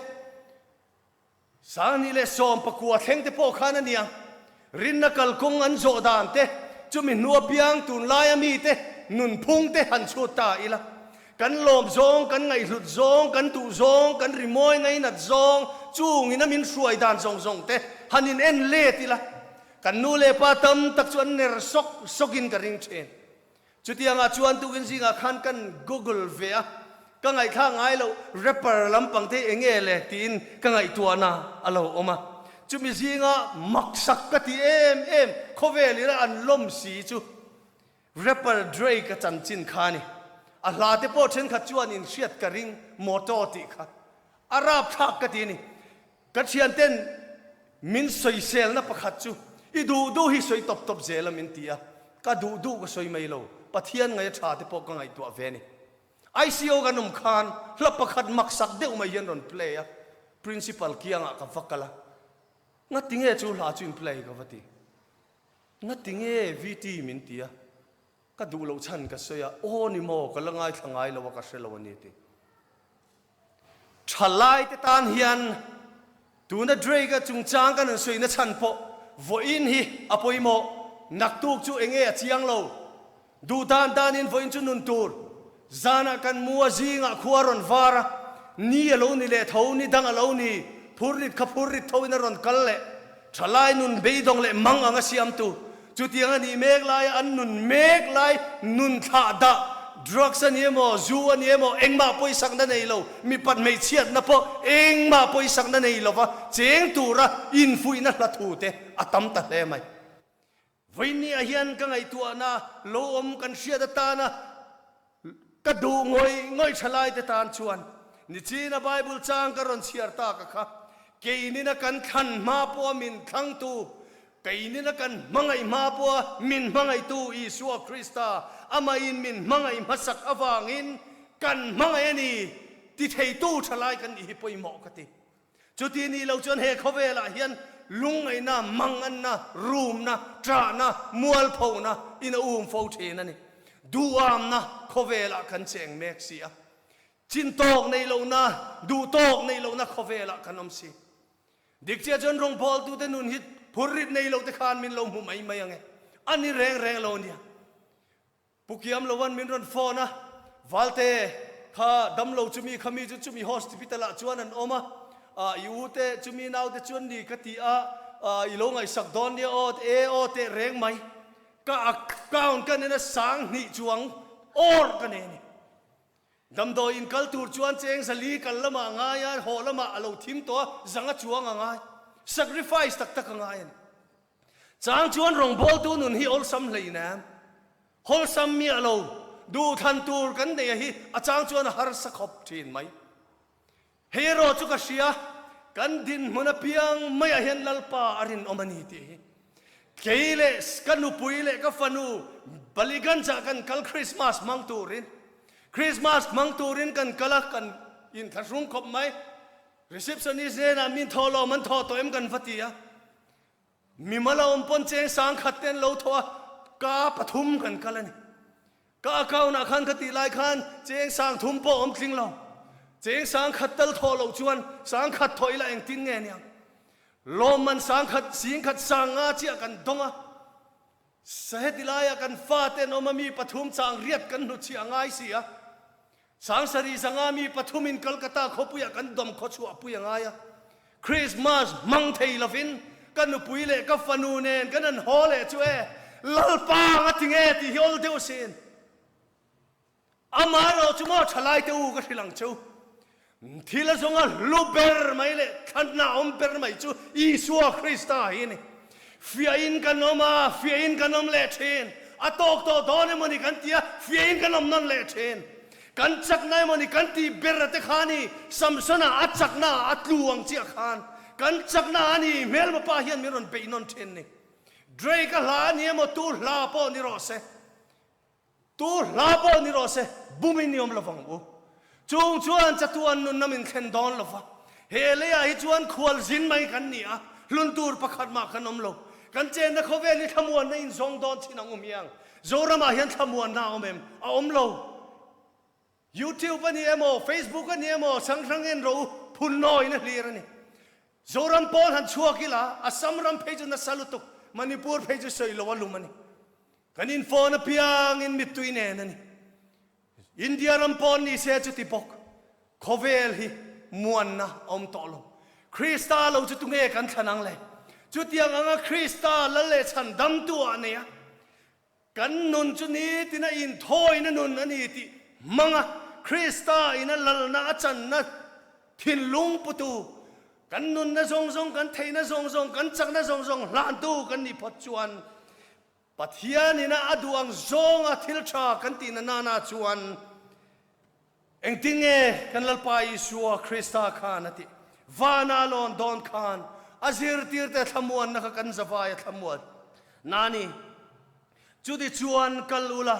2019 thleng te pawh khan a nia, rinna kalkawng an zawh dan te, chumi hnua piang tunlaia mi te nunphung te han chhut ta ila. Kan lawm zawng, kan ngaihhlut zawng, kan duh zawng, kan rimawi ngainat zawng, chungin a min hruai dan zawng zawng te han in en let ila. Kan nu leh pa tam tak chu an ner sawk sawkin ka ring thin. Chutiangah chuan tukin zingah khan kan google ve a, ka ngaihthlak ngai loh rapper lampang te eng nge le tiin ka ngaihtuahna a lo awm a. Chumi zinga maksak ka ti em em khawvel ina an lawm si chu rapper Drake a chanchin kha a ni. A hla te pawh thenkhat chuan inhriat ka ring motto tih kha a rapthlak ka ti a ni. Ka thianten min sawiselna pakhat chu i duh duh hi sawi tawp tawp zel a min ti a, ka duh duh ka sawi mai lo, Pathian ngaih a tha te pawh ka ngaihtuah ve a ni. ICO kan awm khan hla pakhat maksak deuh mai hian rawn play a, Principal kiangah ka va kal a, Ngatinge chu hla chu in play ka va ti. Ngatinge VT min ti a, ka duh loh chhan ka sawi a, aw ni maw ka la ngaithla ngai lo a ka hre lo a ni ti. Thalai te tan hian tuna Drake-a chungchang kan han sawina chhan pawh vawiin hi a pawimawh, naktuk chu enge a chiang lo. Duh dan danin vawiin chu nun tur, zanah kan mu a zingah khua a rawn var a, ni a lo ni leh tho, ni dang a lo ni, phurrit kha phurrit thoin a rawn kal leh, thalai nun beidawng leh mang anga siamtu, chutiang a nih mek laia an nun mek lai nun thlah dah, drugs a ni emaw, zu a ni emaw, engmah pawisakna nei lo, mipat hmeichhiatna pawh engmah pawisakna nei lova cheng tura infuihna hla thu te a tam ta hle mai. Vawinia hian ka ngaihtuahna lo awm kan hriat atana ka duh ngawih ngawih tha laite tan chuan nichina Bible chang ka rawn chhiar tak a kha, Keinina kan thlan hma pawha min thlangtu, keinina kan hmangaih hma pawha min hmangaihtu Isua Krista, amahin min hmangaih hmasak avangin kan hmangaih a ni ti theitu tha lai kan nih hi pawimawh ka ti. Chuti nih lo chuan he khawvelah hian lungngaihna, manganna, rumna, ṭahna, mualphona in a um fo ṭhin a ni. Duhamna khawvelah kan cheng mek si a, chintawk neih lohna, duhtawk neih lohna khawvelah kan awm si. Dik chiah chuan rawngbawltute nun hi phurrit nei lote khan min lo hmu mai mai ang e. A ni reng reng lo nia. Pu Kiam Loan min rawn phone a, Valte, kha damlo chumi khami chu chumi hospital ah chuan an awm a, i u te chumi nau te chuan ni ka ti a, i lo ngaihsak dawn nia aw, e aw teh reng mai, ka account ka nena sang hnih chuang awr ka nei a ni. Damdawi in kal tur chuan cheng zali kal lamah a ngai a, haw lamah a lo thim tawh a, zanga chuang a ngai. Sacrifice tak tak a ngai a ni. Chang chuan rawngbawltu nun hi awlsam hleinem, hawlsam miah lo, duhthlan tur kan neih a hi a chang chuan a harsa khawp thin mai. Hei erawh chu ka hria, kan dinhmun apiang maiah hian Lalpa a rinawm a ni tih hi. Kei leh ka nupui leh ka fanu Baliganj-ah kan kal Christmas hmang turin, Christmas hmang turin kan kal a, kan inthlahrung khawp mai. Receptionist hnenah min thaw lo, man thaw tawh em kan va ti a. Mimal a awm pawn cheng sang khat te an lo thaw a, ka pathum kan kal a ni. Ka account ah khan ka tih lai khan cheng sang thum pawh awm tling lo. Cheng sang khat tal thaw loh chuan sang khat thaw ila engtin nge niang. Lawmman sang khat, sing khat sang nga chiah kan dawng a. Heti laia kan fate an awm a mi pathum chang riat kan hnuchhiah a ngai si a. Sangsarih zanga mi pathumin Kolkata khawpuiah kan dawm khawchhuah pui a ngai a. Christmas hmang thei lovin ka nupui leh ka fanu nen kan han haw leh chu e, Lalpa nga ti nge tih hi awl deuh asin. Amaherawh chu maw thalaite u ka hrilh ang che u. Thil a zawnga hlu ber mai leh thlanna awm ber mai chu Isua Krista hi a ni. Fiahin kan awm a, fiahin kan awm leh thin. A tawk tawh dawn emawni kan ti a, fiahin kan awm nawn leh thin. Kan chakna emawni kan tih ber a te kha a ni, Samsona a chakna ah a tlu ang chiah khan kan chakna a ni, hmelma pa hian min rawn beih nawn thin ni. Drake-a hla a ni emaw tu hla pawh ni rawh se. Tu hla pawh ni rawh se, bumin i awm lovang u. Chung chuan chatuan nunna min thlen dawn lo va, he leiah hi chuan khual zin mai kan ni a, hlun tur pakhat mah kan awm lo. Kan chenna khawvel hi thlamuanna in zawng dawn chin ang u miang. Zoramah hian thlamuanna a awm em? A awm lo. YouTube a ni emaw, Facebook a ni emaw, Sanghrang en rawh u, phun nawina hlir a ni. Zoram pawn han chhuak ila, Assam ram phei chu nasa lutuk, Manipur phei chu sawi lo a lum a ni. Kan infawn apiangin mittui nen a ni. India ram pawn ni se chuti bawk, khawvel hi muanna a awm tawh lo. Krista lo chu tunge kan thlan ang le? Chutiang anga Krista lal leh chhan damtu ah nei a, kan nun chu nitin a inthawina nun a ni tih hmanga Krista ina lalna a channa thinlung putu, kan nunna zawng zawng, kan theihna zawng zawng, kan chakna zawng zawng hlantu kan nih phawt chuan Pathian ina a duh ang zawnga thil tha kan tihna nana chuan engtin nge kan Lalpa Isua Krista khan a tih? Vana lawn dawn khan a zirtirte thlamuanna kha kan zavai a thlamuan nani. Chuti chuan kal ula,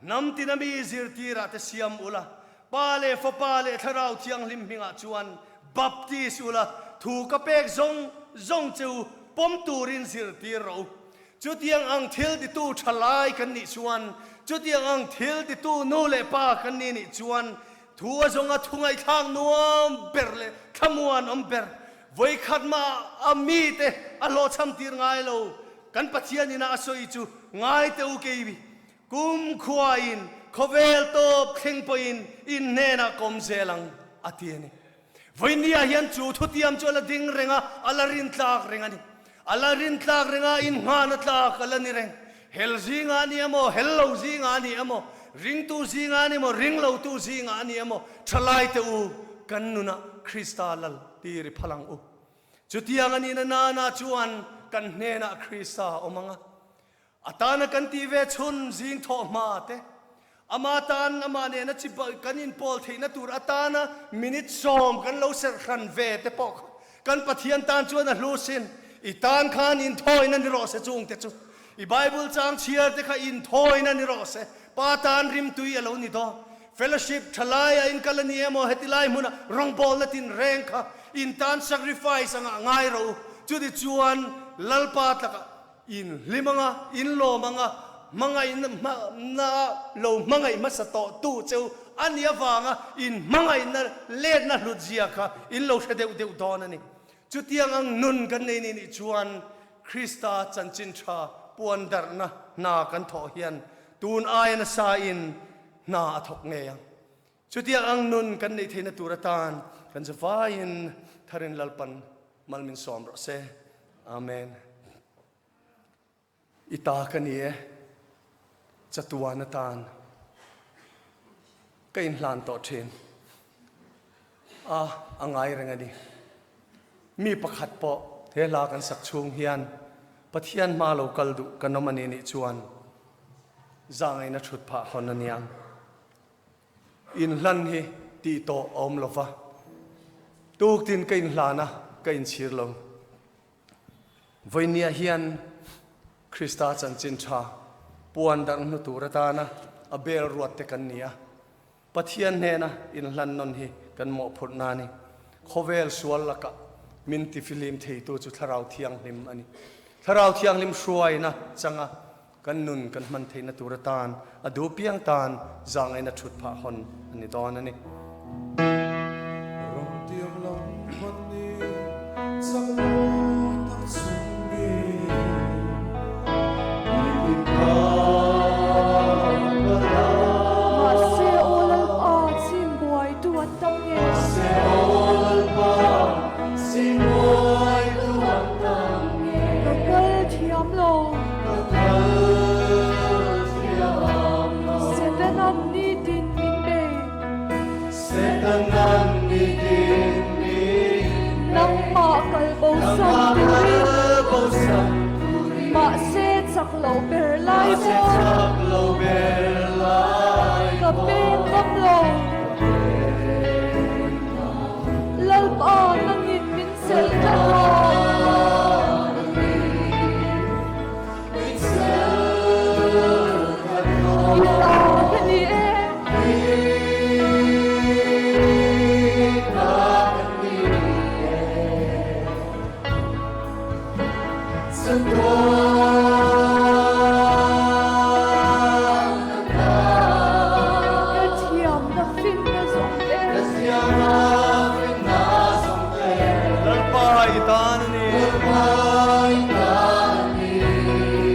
hnam tina mi zirtirah te siam ula. Pa leh Fapa leh Thlarau Thianghlim hmingah chuan baptis ula, thu ka pek zawng zawng che u pawm turin zirtir rawh u. Chutiang ang thil titu tha lai kan nih chuan, chutiang ang thil titu nu leh pa kan ni nih chuan, thu a zawnga thu ngaihthlak nuam ber leh thlamuan awm ber, vawikhat mah a mite a hlawhchham tir ngai lo, kan Pathian ina a sawi chu ngai teh u kei kum khuain khawvel tawp thleng pawhin in hnenah kawm zel ang a ti a ni. Vawinia hian chu thutiam chu a la ding reng a, a la rintlak reng a ni. A la rintlak reng a, innghan a tlak a la ni reng. Hel zingah a ni emaw, hel lo zingah a ni emaw, ringtu zingah a ni emaw, ring lotu zingah a ni emaw, thalaite u, kan nunah Krista lal tir i phal ang u. Chutiang a nihna nana chuan kan hnenah Krista a awm ang a. A tana kan tih ve chhun zing thawh hma te, ama tan amah nena chi kan inpawl theihna tur atana minute sawm kan lo serh hran ve te pawh kha kan Pathian tan chuan a hlu sin. I tan khan inthawina ni rawh se chung te chu. I Bible chang chhiar te kha inthawina ni rawh se. Pa tan rimtui a lo ni dawn. Fellowship thalai a inkal a ni emaw heti lai hmuna rawngbawlna tinreng kha intan sacrifice anga ngai rawh u. Chuti chuan Lalpa tlakah In hlim anga, in lawm anga, hmangaihna lo hmangaih hmasa tawh tu cheu a nih avanga in hmangaihna letna hlut zia kha in lo hre deuh deuh dawn a ni. Chutiang ang nun kan nei ni nih chuan Krista chanchin tha puan darhna hna kan thawh hian tun aia nasa in hna a thawk ngei ang. Chutiang ang nun kan neih theihna tur atan kan zavaiin tharin Lalpan mal min sawm rawh se. Amen. I ta ka ni e, chatuan atan ka inhlan tawh thin a, a ngai reng a ni. Mi pakhat pawh he hla kan sak chhung hian Pathian hma lo kal duh kan awm a ni nih chuan zangaina thut phah hawn a niang. Inhlan hi tih tawh a awm lo va, tuktin ka inhlan a, ka inchhir lo. Vawinia hian Krista chanchin tha puan darh hnu tur atana a bel ruat te kan ni a, Pathian hnena inhlan nawn hi kan mawhphurhna a ni. Khawvel sual lakah min tifihlim theitu chu Thlarau Thianghlim a ni. Thlarau Thianghlim hruaina changa Kan nun kan hman theihna tur atan a duh piang tan zahngaihna thut phah hawn a ni dawn a ni. Ram tiam lam hman ni chak lo tak chung mi nitin kha ka la. Mahse aw Lalpa chim buai tu an tam nge. Mahse aw Lalpa chim buai tu an tam nge. Ka kal thiam lo. Setanan nitin min bei. Nangmah kal bosan turin. Mahse chak lo ber lai maw. Ka peng ngam lo. Lalpa nangin min chelh tlat rawh. I ta ka ni e. Ka thiamna finna zawng te. Lalpa i tan a ni. Hei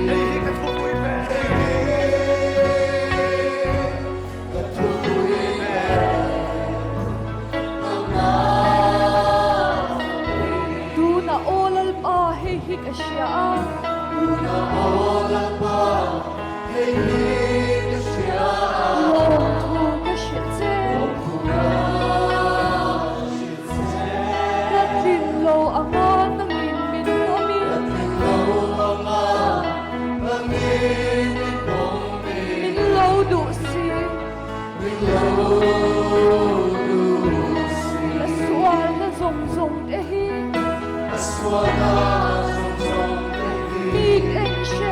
hi ka thupui ber. Tuna aw Lalpa hei hi ka hria a. Lawmthu ka hrilh che. Ka tlin lo anga nangin min pawm i. Min lo duh si. Ka sualna zawng zawng te hi. Mit en hre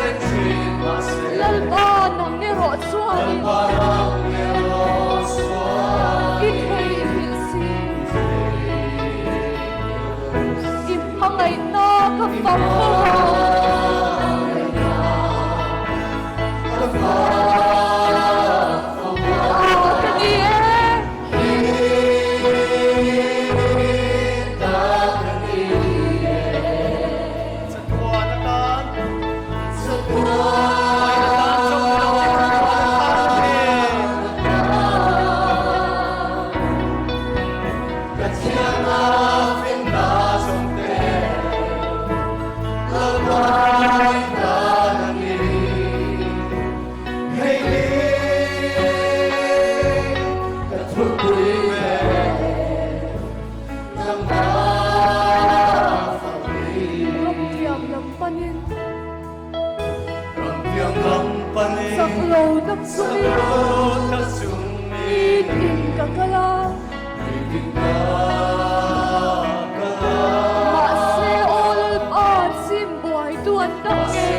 reng thin mahse. Lalpa nang erawh chuanin. fak fo ang. I ta ka ni e. Ramtiam lam panin. Chak lo tak chungin nitin ka kal a. Mahse aw Lalpa chim buaitu an tam ngei.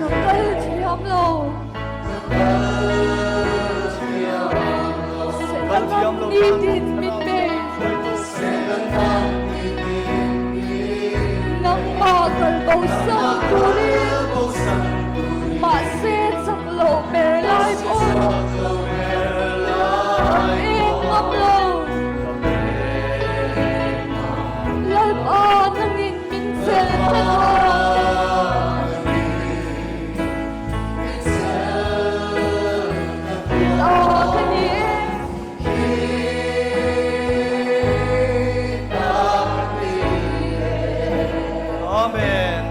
Ka kal thiam lo. Setana'n nitin min bei. Nangmah kal bo san turin. Mahse chak loh ber lai pawh ka pek ngam lo. Lalpa nangin min chelh tlat a. I ta ka ni e. Amen.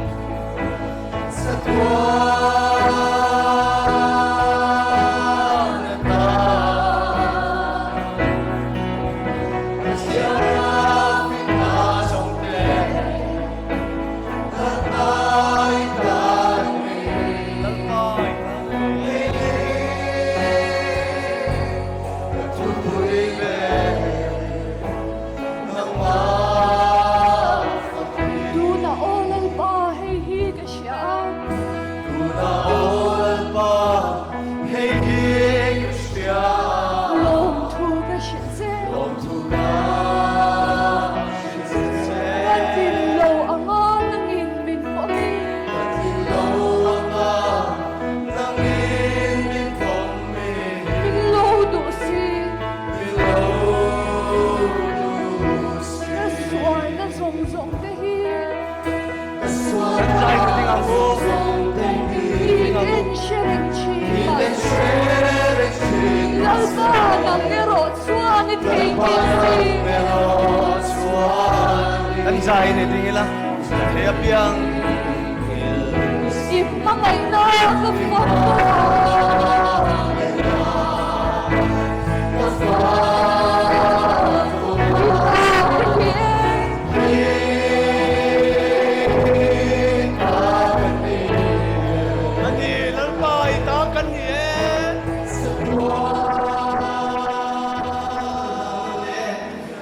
Tunah aw Lalpa hei hi ka hria a. Tunah aw Lalpa hei hi ka hria a. Lawmthu ka hrilh che. Lawmthu ka hrilh che. Ka tlin lo anga nangin min pawm i. Ka tlin lo anga nangin min pawm i. Min lo duh si. Min lo duh si. Ka sualna zawng zawng te hi. Ka sualna zawng te hi. Miten hre reng thin mahse. Lalpa nang erawh chuan i theihnghilh si. Kan zai nei ding ila, thei apiang. I hmangaihna ka fak tawh. I ta ka ni e. Ani Lalpa i ta kan ni e.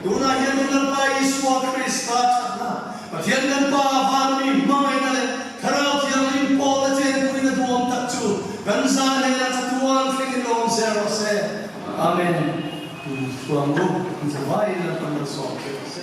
Tunah hianin Lalpa Isua Krista thatna, Pathian kan Pa vanmi hmangaihna leh Thlarau Thianghlim pawlna chenpuina duhawm tak chu kan zan hnenah chatuan thlengin lo awm zel rawh se. Amen. Thuang u, in zavaiin Lalpan malsawm che rawh se.